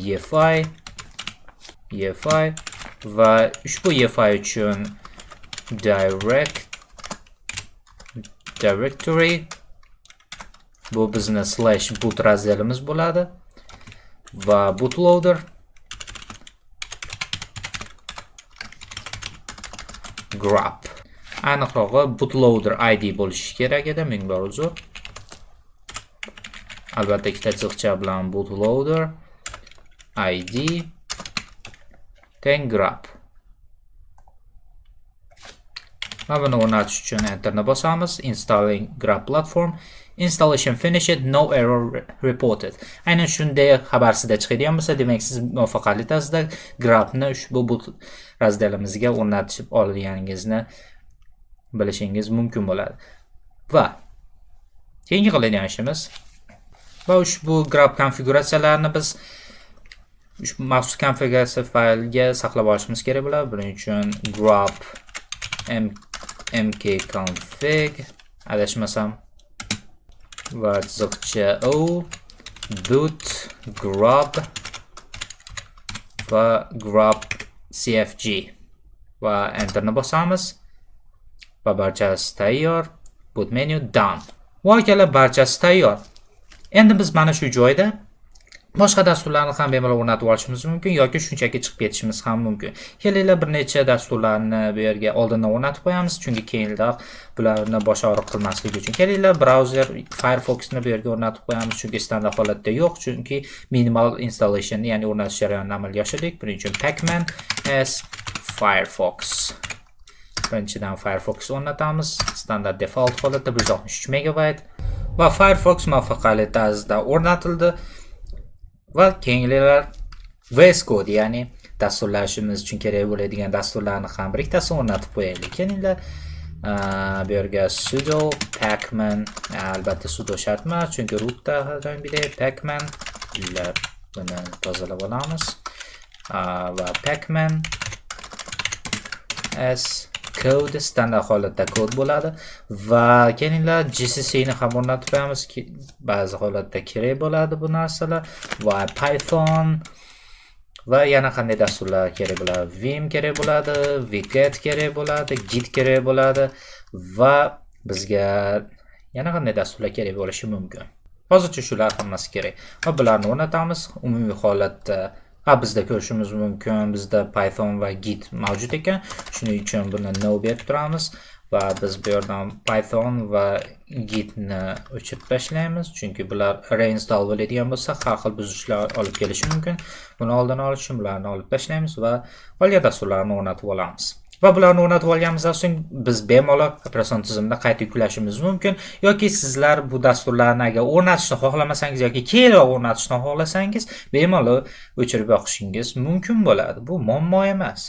[SPEAKER 1] EFI va ushbu EFI uchun directory, bu bizni slash boot razdelimiz bo'ladi va bootloader grub. Aniqrog'i bootloader ID bo'lishi kerak edi, ming bor uzr. Albatta ikkita chiziqcha bilan bootloader ID teng grub. Va buni o'rnatish uchun enterni bosamiz. Installing GRUB platform. Installation finished, no error reported. Aynan shunday xabar sizda chiqadigan bo'lsa, demak siz muvaffaqiyatli tarzda GRUBni ushbu boot razdelimizga o'rnatib olganingizni bilishingiz mumkin bo'ladi. Va keyingi qiladigan ishimiz va ushbu GRUB konfiguratsiyalarini biz ushbu maxsus konfiguratsiya faylga saqlab olishimiz kerak bo'ladi. Buning uchun grub mkconfig adashmasam va chiziqcha o boot grub va grub cfg va enterni bosamiz va barchasi tayyor. Boot menu done. Va akalar, barchasi tayyor. Endi biz mana shu joyda boshqa dasturlarni ham bemalol o'rnatib olishimiz mumkin yoki shunchaki chiqib ketishimiz ham mumkin. Kelinglar, bir necha dasturlarni bu yerga oldindan o'rnatib qo'yamiz, chunki keyinroq bularni bosh og'riq qilmaslik uchun. Kelinglar, brauzer Firefoxni bu yerga o'rnatib qo'yamiz, chunki standart holatda yo'q, chunki minimal installation, ya'ni o'rnatish jarayonini amalga oshirdik. Buning uchun pacman s Firefox. Birinchidan Firefox o'rnatamiz. Standart default holatda 163 megabayt va Firefox muvaffaqiyatli tarzda o'rnatildi. Va keyingilar VS Code, ya'ni dasturlashimiz uchun kerak bo'ladigan dasturlarni ham bir ikkitasini o'rnatib qo'yaylik. Kelinglar, bu yerga sudo pacman, albatta sudo shart emas, chunki rootda doimgidek pacman, buni tozalab olamiz. Va pacman s code standart holatda kod bo'ladi va kelinglar GCC ni ham o'rnatib qo'yamiz, ba'zi holatda kerak bo'ladi bu narsalar va Python va yana qanday dasturlar kerak bo'ladi, Vim kerak bo'ladi, Wget kerak bo'ladi, Git kerak bo'ladi va bizga yana qanday dasturlar kerak bo'lishi mumkin. Hozircha shular hammasi kerak va bularni o'rnatamiz. Umumiy holatda bizda ko'rishimiz mumkin, bizda Python va Git mavjud ekan. Shuning uchun buni no berib turamiz va biz bu yerdan Python va Gitni o'chirib tashlaymiz, chunki bular reinstall bo'ladigan bo'lsa, har xil buzishlar olib kelishi mumkin. Buni oldini olish uchun bularni olib tashlaymiz va qolgan dasturlarni o'rnatib olamiz. Va bularni o'rnatib olganimizdan so'ng biz bemalol operatsion tizimda qayta yuklashimiz mumkin yoki sizlar bu dasturlarni agar o'rnatishni xohlamasangiz yoki keyinroq o'rnatishni xohlasangiz, bemalol o'chirib yoqishingiz mumkin bo'ladi. Bu muammo emas.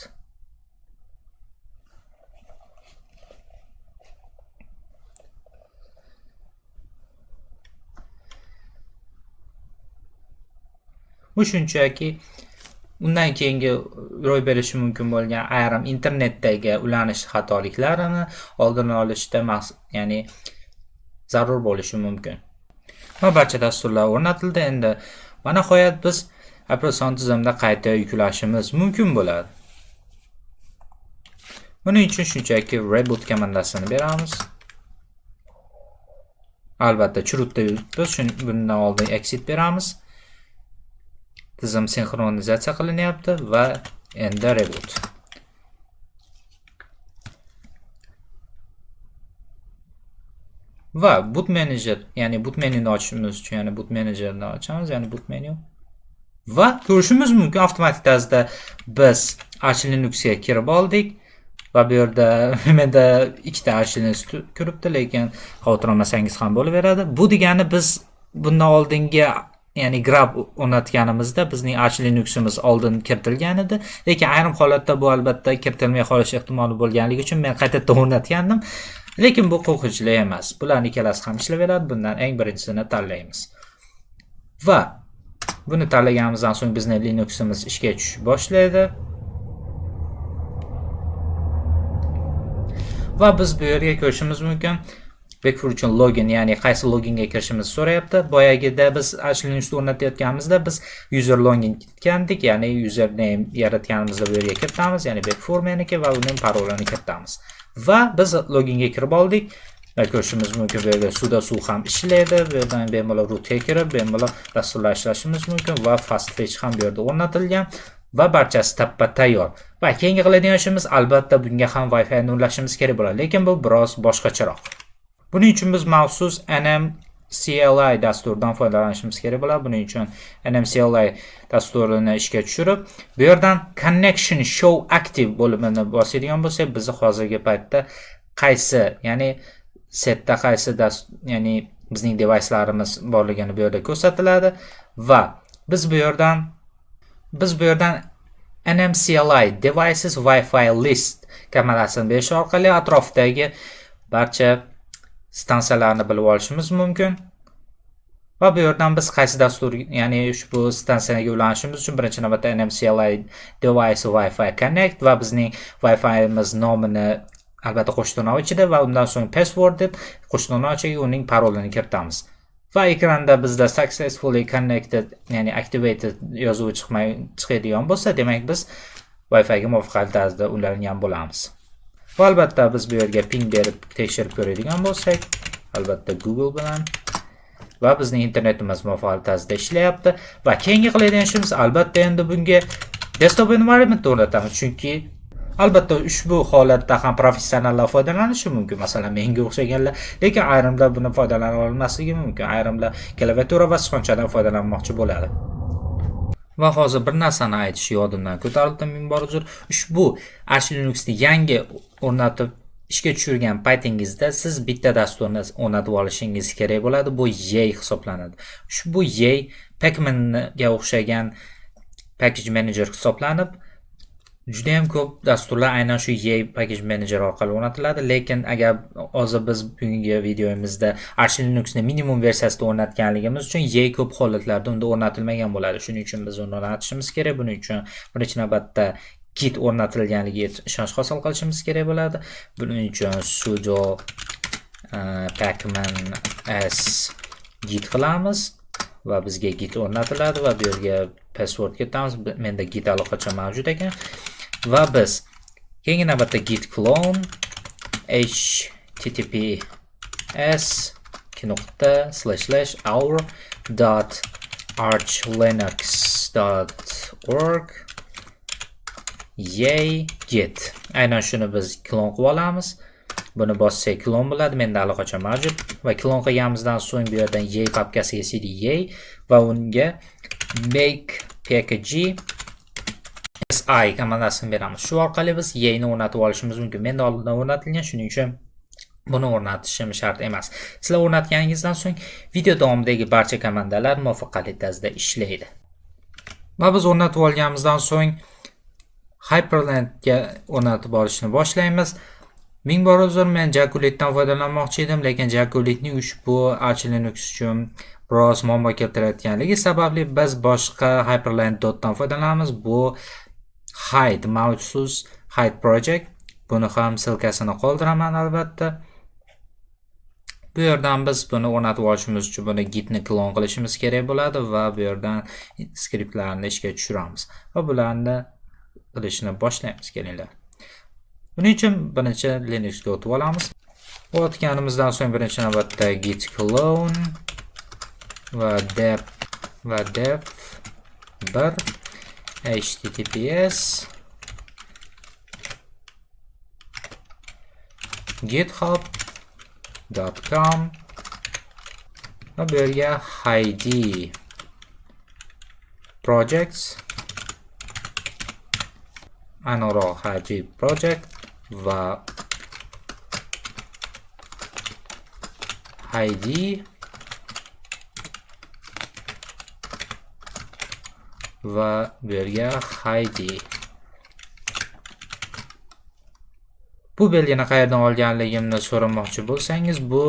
[SPEAKER 1] Bu shunchaki undan keyingi ro'y berishi mumkin bo'lgan ayrim internetdagi ulanish xatoliklarini oldini olishda ya'ni zarur bo'lishi mumkin. Va barcha dasturlar o'rnatildi. Endi va nihoyat biz operatsion tizimda qayta yuklashimiz mumkin bo'ladi. Buning uchun shunchaki reboot komandasini beramiz. Albatta chrutda yuribmiz, bundan oldin exit beramiz. Tizim sinxronizatsiya qilinyapti va endi reboot. Va boot manager, ya'ni boot menuni ochishimiz uchun, ya'ni boot managerni ochamiz, ya'ni boot menu. Va ko'rishimiz mumkin, avtomatik tarzda biz Arch Linuxga kirib oldik. Va bu yerda menda ikkita Arch Linux turibdi, lekin xavotir olmasangiz ham bo'laveradi. Bu degani biz bundan oldingi, ya'ni grub o'rnatganimizda bizning Arch Linuximiz oldin kiritilgan edi. Lekin ayrim holatda bu albatta kiritilmay qolish ehtimoli bo'lganligi uchun men qaytadan o'rnatgandim. Lekin bu qo'rqinchli emas. Bularning ikkalasi ham ishlayveradi. Bundan eng birinchisini tanlaymiz. Va buni tanlaganimizdan so'ng bizning Linuximiz ishga tushish boshlaydi. Va biz bu yerga ko'rishimiz mumkin. Backfur uchun login, ya'ni qaysi loginga kirishimizni so'rayapti. Boyagida biz Arch Linuxni o'rnatayotganimizda biz user login kiritgandik, ya'ni username yaratganimizda bu yerga kiritamiz, ya'ni backfur meniki va uning parolini kiritamiz. Va biz loginga kirib oldik. Va ko'rishimiz mumkin, bu yerda sudo su ham ishlaydi. Bu yerdan bemalol rootga kirib, bemalol dasturlar ishlashimiz mumkin va fastfetch ham bu yerda o'rnatilgan. Va barchasi tappa tayyor. Va keyingi qiladigan ishimiz albatta bunga ham Wi-Fi ni ulashimiz kerak bo'ladi, lekin bu biroz boshqacharoq. Buning uchun biz maxsus NMCLI dasturidan foydalanishimiz kerak bo'ladi. Buning uchun NMCLI dasturini ishga tushirib, bu yerdan Connection Show Active bo'limini bosadigan bo'lsak, bizni hozirgi paytda qaysi, ya'ni setda qaysi ya'ni bizning devicelarimiz borligini bu yerda ko'rsatiladi va biz bu yerdan NMCLI Devices Wi-Fi List komandasini berish orqali atrofdagi barcha stansiyalarni bilib olishimiz mumkin. Va bu yerdan biz qaysi dastur, ya'ni ushbu stansiyaga ulanishimiz uchun birinchi navbatda NMCLI Device Wi-Fi Connect va bizning Wi-Fi'miz nomini albatta qo'shtirnoq ichida va undan so'ng password deb qo'shtirnoq ichiga uning parolini kiritamiz. Va ekranda bizda successfully connected, ya'ni activated yozuvi chiqadigan bo'lsa, demak biz Wi-Fi ga muvaffaqiyatli tarzda ulangan bo'lamiz. Va albatta biz bu yerga ping berib tekshirib ko'radigan bo'lsak, albatta Google bilan va bizning internetimiz muvaffaqiyatli tarzda ishlayapti. Va keyingi qiladigan ishimiz albatta endi bunga desktop environment o'rnatamiz, chunki albatta ushbu holatda ham professionallar foydalanishi mumkin, masalan menga o'xshaganlar, lekin ayrimlar buni foydalana olmasligi mumkin. Ayrimlar klaviatura va sichqonchadan foydalanmoqchi bo'ladi. Va hozir bir narsani aytish yodimdan ko'tarildi, ming bor uzr. Ushbu Arch Linuxni yangi o'rnatib ishga tushirgan paytingizda siz bitta dasturni o'rnatib olishingiz kerak bo'ladi. Bu Yay hisoblanadi. Ushbu Yay Pacman-ga o'xshagan package manager hisoblanib, juda ham ko'p dasturlar aynan shu Yay package manager orqali o'rnatiladi. Lekin agar hozir biz bugungi videomizda Arch Linuxni minimum versiyasida o'rnatganligimiz uchun Yay ko'p holatlarda unda o'rnatilmagan bo'ladi. Shuning uchun biz uni o'rnatishimiz kerak. Buning uchun birinchi navbatda Git o'rnatilganligiga ishonch hosil qilishimiz kerak bo'ladi. Buning uchun sudo pacman s git qilamiz va bizga git o'rnatiladi va bu yerga password kiritamiz. Menda git allaqachon mavjud ekan. Va biz keyingi navbatda git clone https ://our dot archlinux dot org yay git. Aynan shuni biz klon qilib olamiz. Buni bossak klon bo'ladi. Menda allaqachon mavjud. Va klon qilganimizdan so'ng bu yerdan yay papkasiga cd yay va unga make pkg si komandasini beramiz. Shu orqali biz yayni o'rnatib olishimiz mumkin. Menda oldindan o'rnatilgan, shuning uchun buni o'rnatishim shart emas. Sizlar o'rnatganingizdan so'ng video davomidagi barcha komandalar muvaffaqiyatli tarzda ishlaydi. Va biz o'rnatib olganimizdan so'ng Hyprlandga o'rnatib olishni boshlaymiz. Ming bor uzr, men Jakulitdan foydalanmoqchi edim, lekin Jakulitning ushbu Arch Linux uchun biroz muammo keltirayotganligi sababli biz boshqa Hyprland dotdan foydalanamiz. Bu Hide maxsus Hide Project. Buni ham ссылкасini qoldiraman albatta. Bu yerdan biz buni o'rnatib olishimiz uchun buni gitni klon qilishimiz kerak bo'ladi va bu yerdan skriptlarni ishga tushiramiz va bularni qilishni boshlaymiz, kelinglar. Buning uchun birinchi Linuxga o'tib olamiz. O'tganimizdan so'ng birinchi navbatda git clone va dev 1 https github.com va bu yerga Heidi projects, aniqroq Heidi project va Heidi va bu yerga Heidi. Bu belgini qayerdan olganligimni so'ramoqchi bo'lsangiz, bu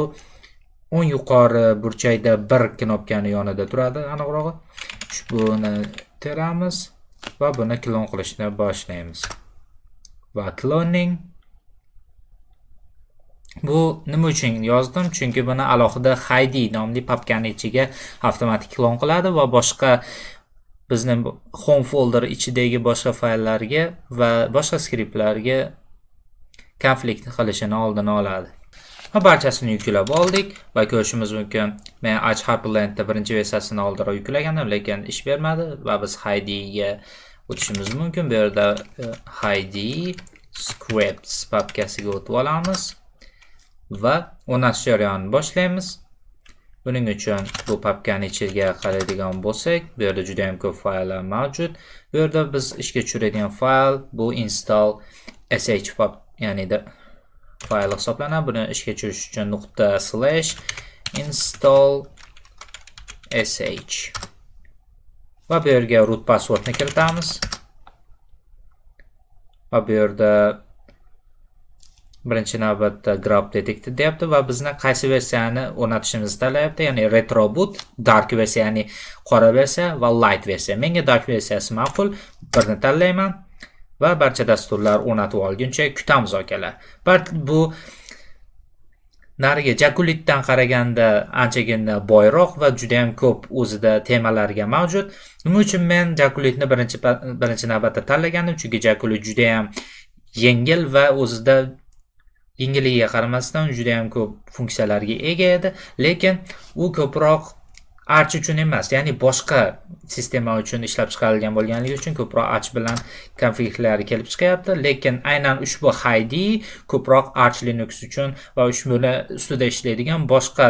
[SPEAKER 1] o'ng yuqori burchakda bir knopkani yonida turadi, aniqrog'i. Ushbuni teramiz va buni klon qilishni boshlaymiz. Va cloning bu nima uchun yozdim? Chunki buni alohida Heidi nomli papkani ichiga avtomatik klon qiladi va boshqa bizni home folder ichidagi boshqa fayllarga va boshqa skriptlarga konflikt qilishini oldini oladi. Va barchasini yuklab oldik va ko'rishimiz mumkin, men Arch Hyprland'da birinchi versiyasini oldinroq yuklagandim, lekin ish bermadi va biz Heidiga o'tishimiz mumkin. Bu yerda Heidi scripts papkasiga o'tib olamiz va o'rnatish jarayonini boshlaymiz. Buning uchun bu papkani ichiga qaraydigan bo'lsak, bu yerda juda ham ko'p fayllar mavjud. Bu yerda biz ishga tushiradigan fayl bu install sh pap, ya'ni fayl hisoblanadi. Buni ishga tushirish uchun ./install sh va bu yerga root passwordni kiritamiz. Va bu yerda birinchi navbatda grub detected deyapti va bizni qaysi versiyani o'rnatishimizni tanlayapti, ya'ni retroboot, dark versiya, ya'ni qora versiya va light versiya. Menga dark versiyasi ma'qul, birni tanlayman va barcha dasturlar o'rnatib olguncha kutamiz akalar. Bu narigi Jakulitdan qaraganda anchagina boyroq va juda ham ko'p o'zida temalarga mavjud. Nima uchun men Jakulitni birinchi navbatda tanlagandim? Chunki Jakulit juda ham yengil va o'zida yengilligiga qaramasdan juda ham ko'p funksiyalarga ega edi, lekin u ko'proq Arch uchun emas, ya'ni boshqa sistema uchun ishlab chiqarilgan bo'lganligi uchun ko'proq Arch bilan konfliktlari kelib chiqyapti, lekin aynan ushbu Heidi ko'proq Arch Linux uchun va ushbuni ustida ishlaydigan boshqa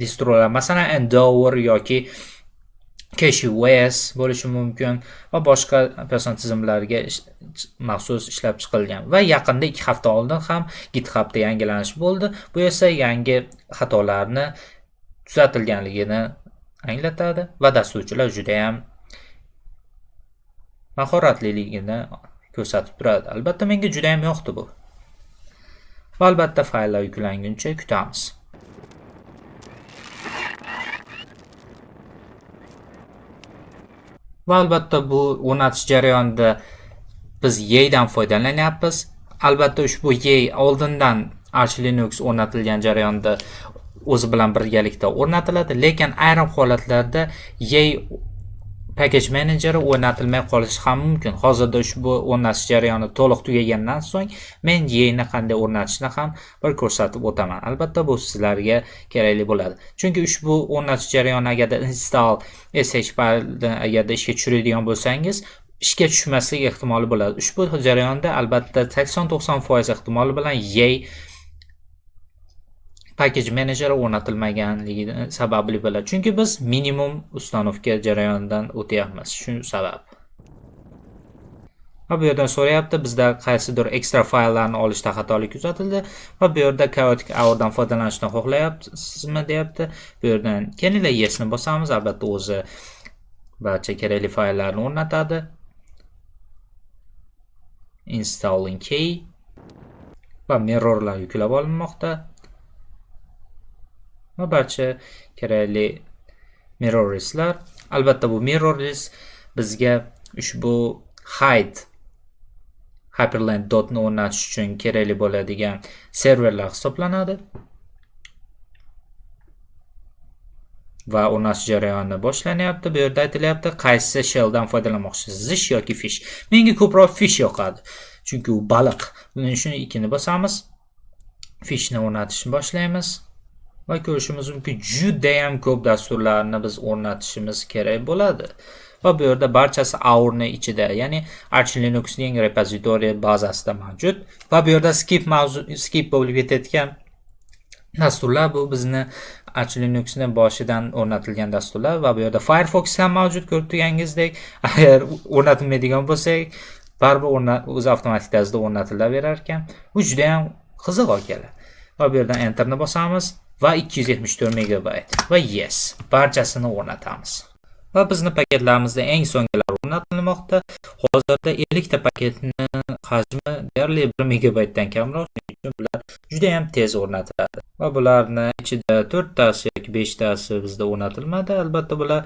[SPEAKER 1] distrolar, masalan Endeavour yoki CachyOS bo'lishi mumkin va boshqa operatsion tizimlarga maxsus ishlab chiqilgan. Va yaqinda 2 hafta oldin ham GitHubda yangilanish bo'ldi. Bu esa yangi xatolarni tuzatilganligini anglatadi va dasturchilar juda ham mahoratliligini ko'rsatib turadi. Albatta menga juda ham yoqdi bu. Va albatta fayllar yuklanguncha kutamiz. Va albatta bu o'rnatish jarayonida biz Yaydan foydalanyapmiz. Albatta ushbu Yay oldindan Arch Linux o'rnatilgan jarayonda o'zi bilan birgalikda o'rnatiladi, lekin ayrim holatlarda Yay package manageri o'rnatilmay qolishi ham mumkin. Hozirda ushbu o'rnatish jarayoni to'liq tugagandan so'ng men Yayni qanday o'rnatishni ham bir ko'rsatib o'taman. Albatta bu sizlarga kerakli bo'ladi. Chunki ushbu o'rnatish jarayoni agarda install sh faylni agarda ishga tushiradigan bo'lsangiz, ishga tushmaslik ehtimoli bo'ladi. Ushbu jarayonda albatta 80-90% ehtimoli bilan Yay package manager o'rnatilmaganligi sababli bo'ladi. Chunki biz minimum ustanovka jarayonidan o'tyapmiz. Shu sabab. Va bu yerdan so'rayapti, bizda qaysidir ekstra fayllarni olishda xatolik kuzatildi va bu yerda Chaotic Hour'dan foydalanishni xohlayapsizmi deyapti. Bu yerdan kelinglar yesni bosamiz, albatta o'zi barcha kerakli fayllarni o'rnatadi. Installing key va mirrorlar yuklab olinmoqda. Va barcha kerakli mirrorlesslar. Albatta bu mirrorless bizga ushbu hide Hyprland dotni o'rnatish uchun kerakli bo'ladigan serverlar hisoblanadi. Va o'rnatish jarayoni boshlanyapti. Bu yerda aytilyapti, qaysi shelldan foydalanmoqchisiz, zish yoki fish. Menga ko'proq fish yoqadi, chunki u baliq. Buning uchun ikkini bosamiz. Fishni o'rnatishni boshlaymiz va ko'rishimiz mumkin, judayam ko'p dasturlarni biz o'rnatishimiz kerak bo'ladi. Va bu yerda barchasi AURni ichida, ya'ni Arch Linuxning repozitoriy bazasida mavjud. Va bu yerda skip mavzu, skip bo'lib ketayotgan dasturlar, bu bizni Arch Linuxni boshidan o'rnatilgan dasturlar. Va bu yerda Firefox ham mavjud, ko'rib turganingizdek. Agar o'rnatilmaydigan bo'lsak, baribir o'zi avtomatik tarzda o'rnatilaverar ekan. Bu juda ham qiziq, akalar. Va bu yerdan Enterni bosamiz va 274 megabayt va yes, barchasini o'rnatamiz. Va bizni paketlarimizda eng so'nggilar o'rnatilmoqda. Hozirda 50 ta paketni hajmi deyarli 1 megabaytdan kamroq, shuning uchun bular juda ham tez o'rnatiladi. Va bularni ichida 4 tasi yoki 5 tasi bizda o'rnatilmadi. Albatta, bular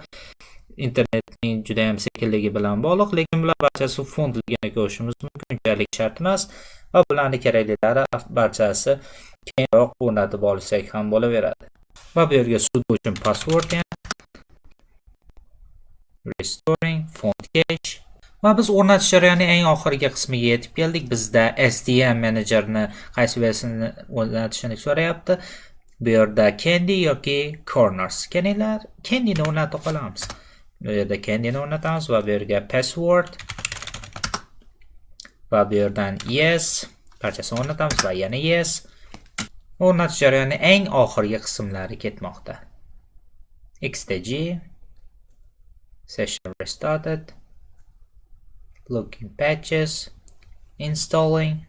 [SPEAKER 1] internetning juda ham sekinligi bilan bog'liq, lekin bular barchasi fondligini ko'rishimiz mumkin, unchalik shart emas va bularni keraklilari barchasi keyinroq o'rnatib olsak ham bo'laveradi. Va bu yerga sudo uchun password ham, restoring font cache. Va biz o'rnatish jarayonining eng oxirgi qismiga yetib keldik. Bizda SDM menejerni qaysi versiyasini o'rnatishini so'rayapti. Bu yerda Candy yoki Corners. Kelinglar, Candyni o'rnatib qolamiz. Bu yerda Candyni o'rnatamiz va bu yerga password va bu yerdan yes, barchasini o'rnatamiz va yana yes. O'rnatish jarayoni eng oxirgi qismlari ketmoqda. XDG session restarted, looking patches, installing.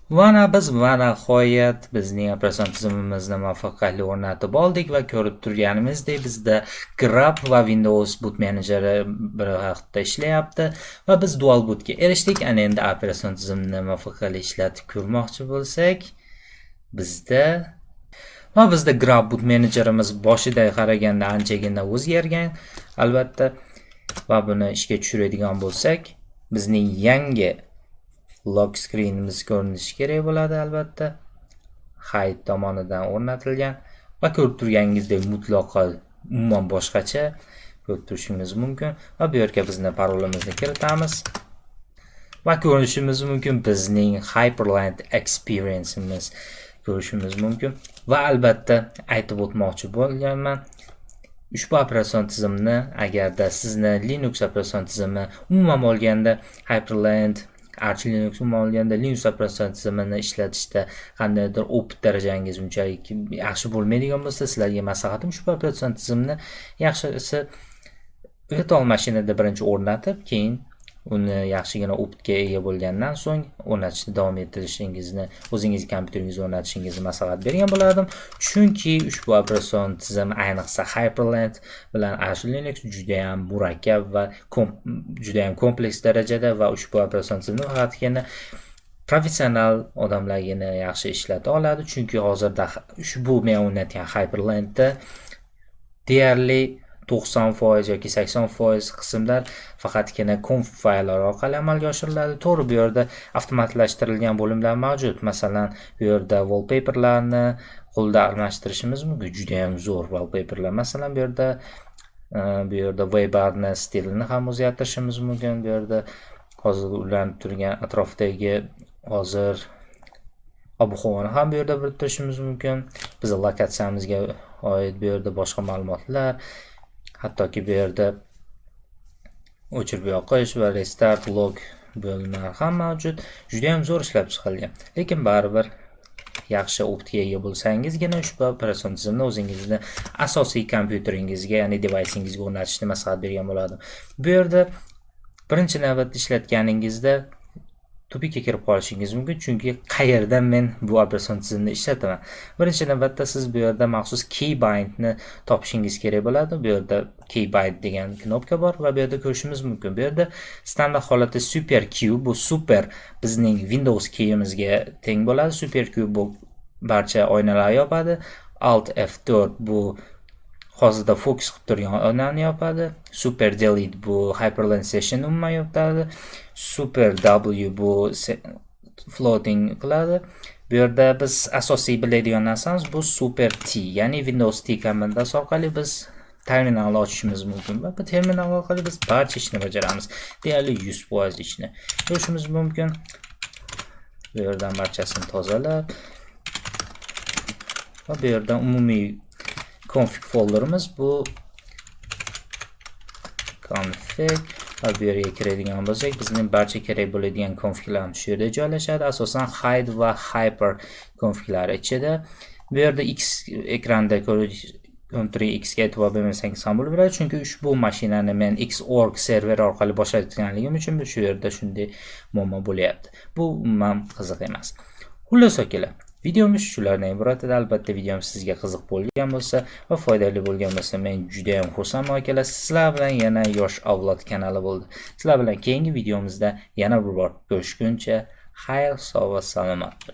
[SPEAKER 1] Va biz va nihoyat bizning operatsion tizimimizni muvaffaqiyatli o'rnatib oldik va ko'rib turganimizdek, bizda GRUB va Windows Boot Manager bir vaqtda ishlayapti va biz dual bootga erishdik. Ana endi operatsion tizimni muvaffaqiyatli ishlatib ko'rmoqchi bo'lsak, bizda GRUB Boot Managerimiz boshida qaraganda anchagina o'zgargan, albatta. Va buni ishga tushiradigan bo'lsak, bizning yangi lock screenimiz ko'rinishi kerak bo'ladi, albatta. HIDE tomonidan o'rnatilgan va ko'rib turganingizdek, mutlaqo umuman boshqacha ko'rib turishingiz mumkin. Va bu yerga bizni parolimizni kiritamiz va ko'rishimiz mumkin, bizning Hyprland experience'imiz ko'rishimiz mumkin. Va albatta, aytib o'tmoqchi bo'lganman, ushbu operatsion tizimni, agarda sizni Linux operatsion tizimi, umuman olganda Hyprland, Arch Linux, umuman olganda Linux operatsion tizimini ishlatishda qandaydir опыт darajangiz unchalik yaxshi bo'lmaydigan bo'lsa, sizlarga maslahatim, ushbu operatsion tizimni yaxshisi virtual mashinada birinchi o'rnatib, keyin uni yaxshigina опыт ga ega bo'lgandan so'ng o'rnatishni davom ettirishingizni, o'zingizni kompyuteringizga o'rnatishingizni maslahat bergan bo'lardim. Chunki ushbu operatsion tizim, ayniqsa Hyprland bilan Arch Linux judayam murakkab va judayam kompleks darajada va ushbu operatsion tizimni faqatgina professional odamlargina yaxshi ishlata oladi. Chunki hozirda ushbu men o'rnatgan Hyprlandda deyarli 90% yoki 80% qismlar faqatgina conf fayllar orqali amalga oshiriladi. To'g'ri, bu yerda avtomatlashtirilgan bo'limlar mavjud. Masalan, bu yerda wallpaperlarni qo'lda almashtirishimiz mumkin. Judayam zo'r wallpaperlar. Masalan, bu yerda webbarni stilini ham o'zgartirishimiz mumkin. Bu yerda hozir ulanib turgan atrofdagi hozir ob-havoni ham bu yerda bilib turishimiz mumkin. Bizni lokatsiyamizga oid bu yerda boshqa ma'lumotlar, hattoki bu yerda o'chirib yoqish va restart log bo'limlari ham mavjud. Juda ham zo'r ishlab chiqilgan. Lekin baribir yaxshi опыт ga ega bo'lsangizgina ushbu operatsion tizimni o'zingizni asosiy kompyuteringizga, ya'ni devaysingizga o'rnatishni maslahat bergan bo'lardim. Bu yerda birinchi navbatda ishlatganingizda тупик ka kirib qolishingiz mumkin, chunki qayerdan men bu operatsion tizimni ishlataman? Birinchi navbatda siz bu yerda maxsus keybindni topishingiz kerak bo'ladi. Bu yerda keybind degan knopka bor va bu yerda ko'rishimiz mumkin. Bu yerda standart holatda Super Q, bu super bizning Windows keyimizga teng bo'ladi. Super Q bu barcha oynalarni yopadi. Alt F4 bu hozirda fokus qilib turgan oynani yopadi. Super Delete bu Hyprland session umuman yopadi. Super W bu floating qiladi. Bu yerda biz asosiy biladigan narsamiz bu Super T, ya'ni Windows T komandasi orqali biz terminalni ochishimiz mumkin va bu terminal orqali biz barcha ishni bajaramiz. Deyarli 100% ishni ko'rishimiz mumkin. Bu yerdan barchasini tozalab va bu yerdan umumiy config folderimiz bu config va bu yerga kiradigan bo'lsak, bizning barcha kerak bo'ladigan configlarimiz shu yerda joylashadi, asosan hide va hyper configlari ichida. Bu yerda X ekranda ko'rinib X ga e'tibor bermasangiz ham bo'laveradi, chunki ushbu mashinani men Xorg serveri orqali boshlayotganligim uchun shu yerda shunday muammo bo'lyapti. Bu umuman qiziq emas. Xullas, akalar, videomiz shulardan iborat edi. Albatta, videom sizga qiziq bo'lgan bo'lsa va foydali bo'lgan bo'lsa, men juda ham xursandman, akalar. Sizlar bilan yana Yosh avlod kanali bo'ldi. Sizlar bilan keyingi videomizda yana bir bor ko'rishguncha, xayr, sog' va salomat bo'ling.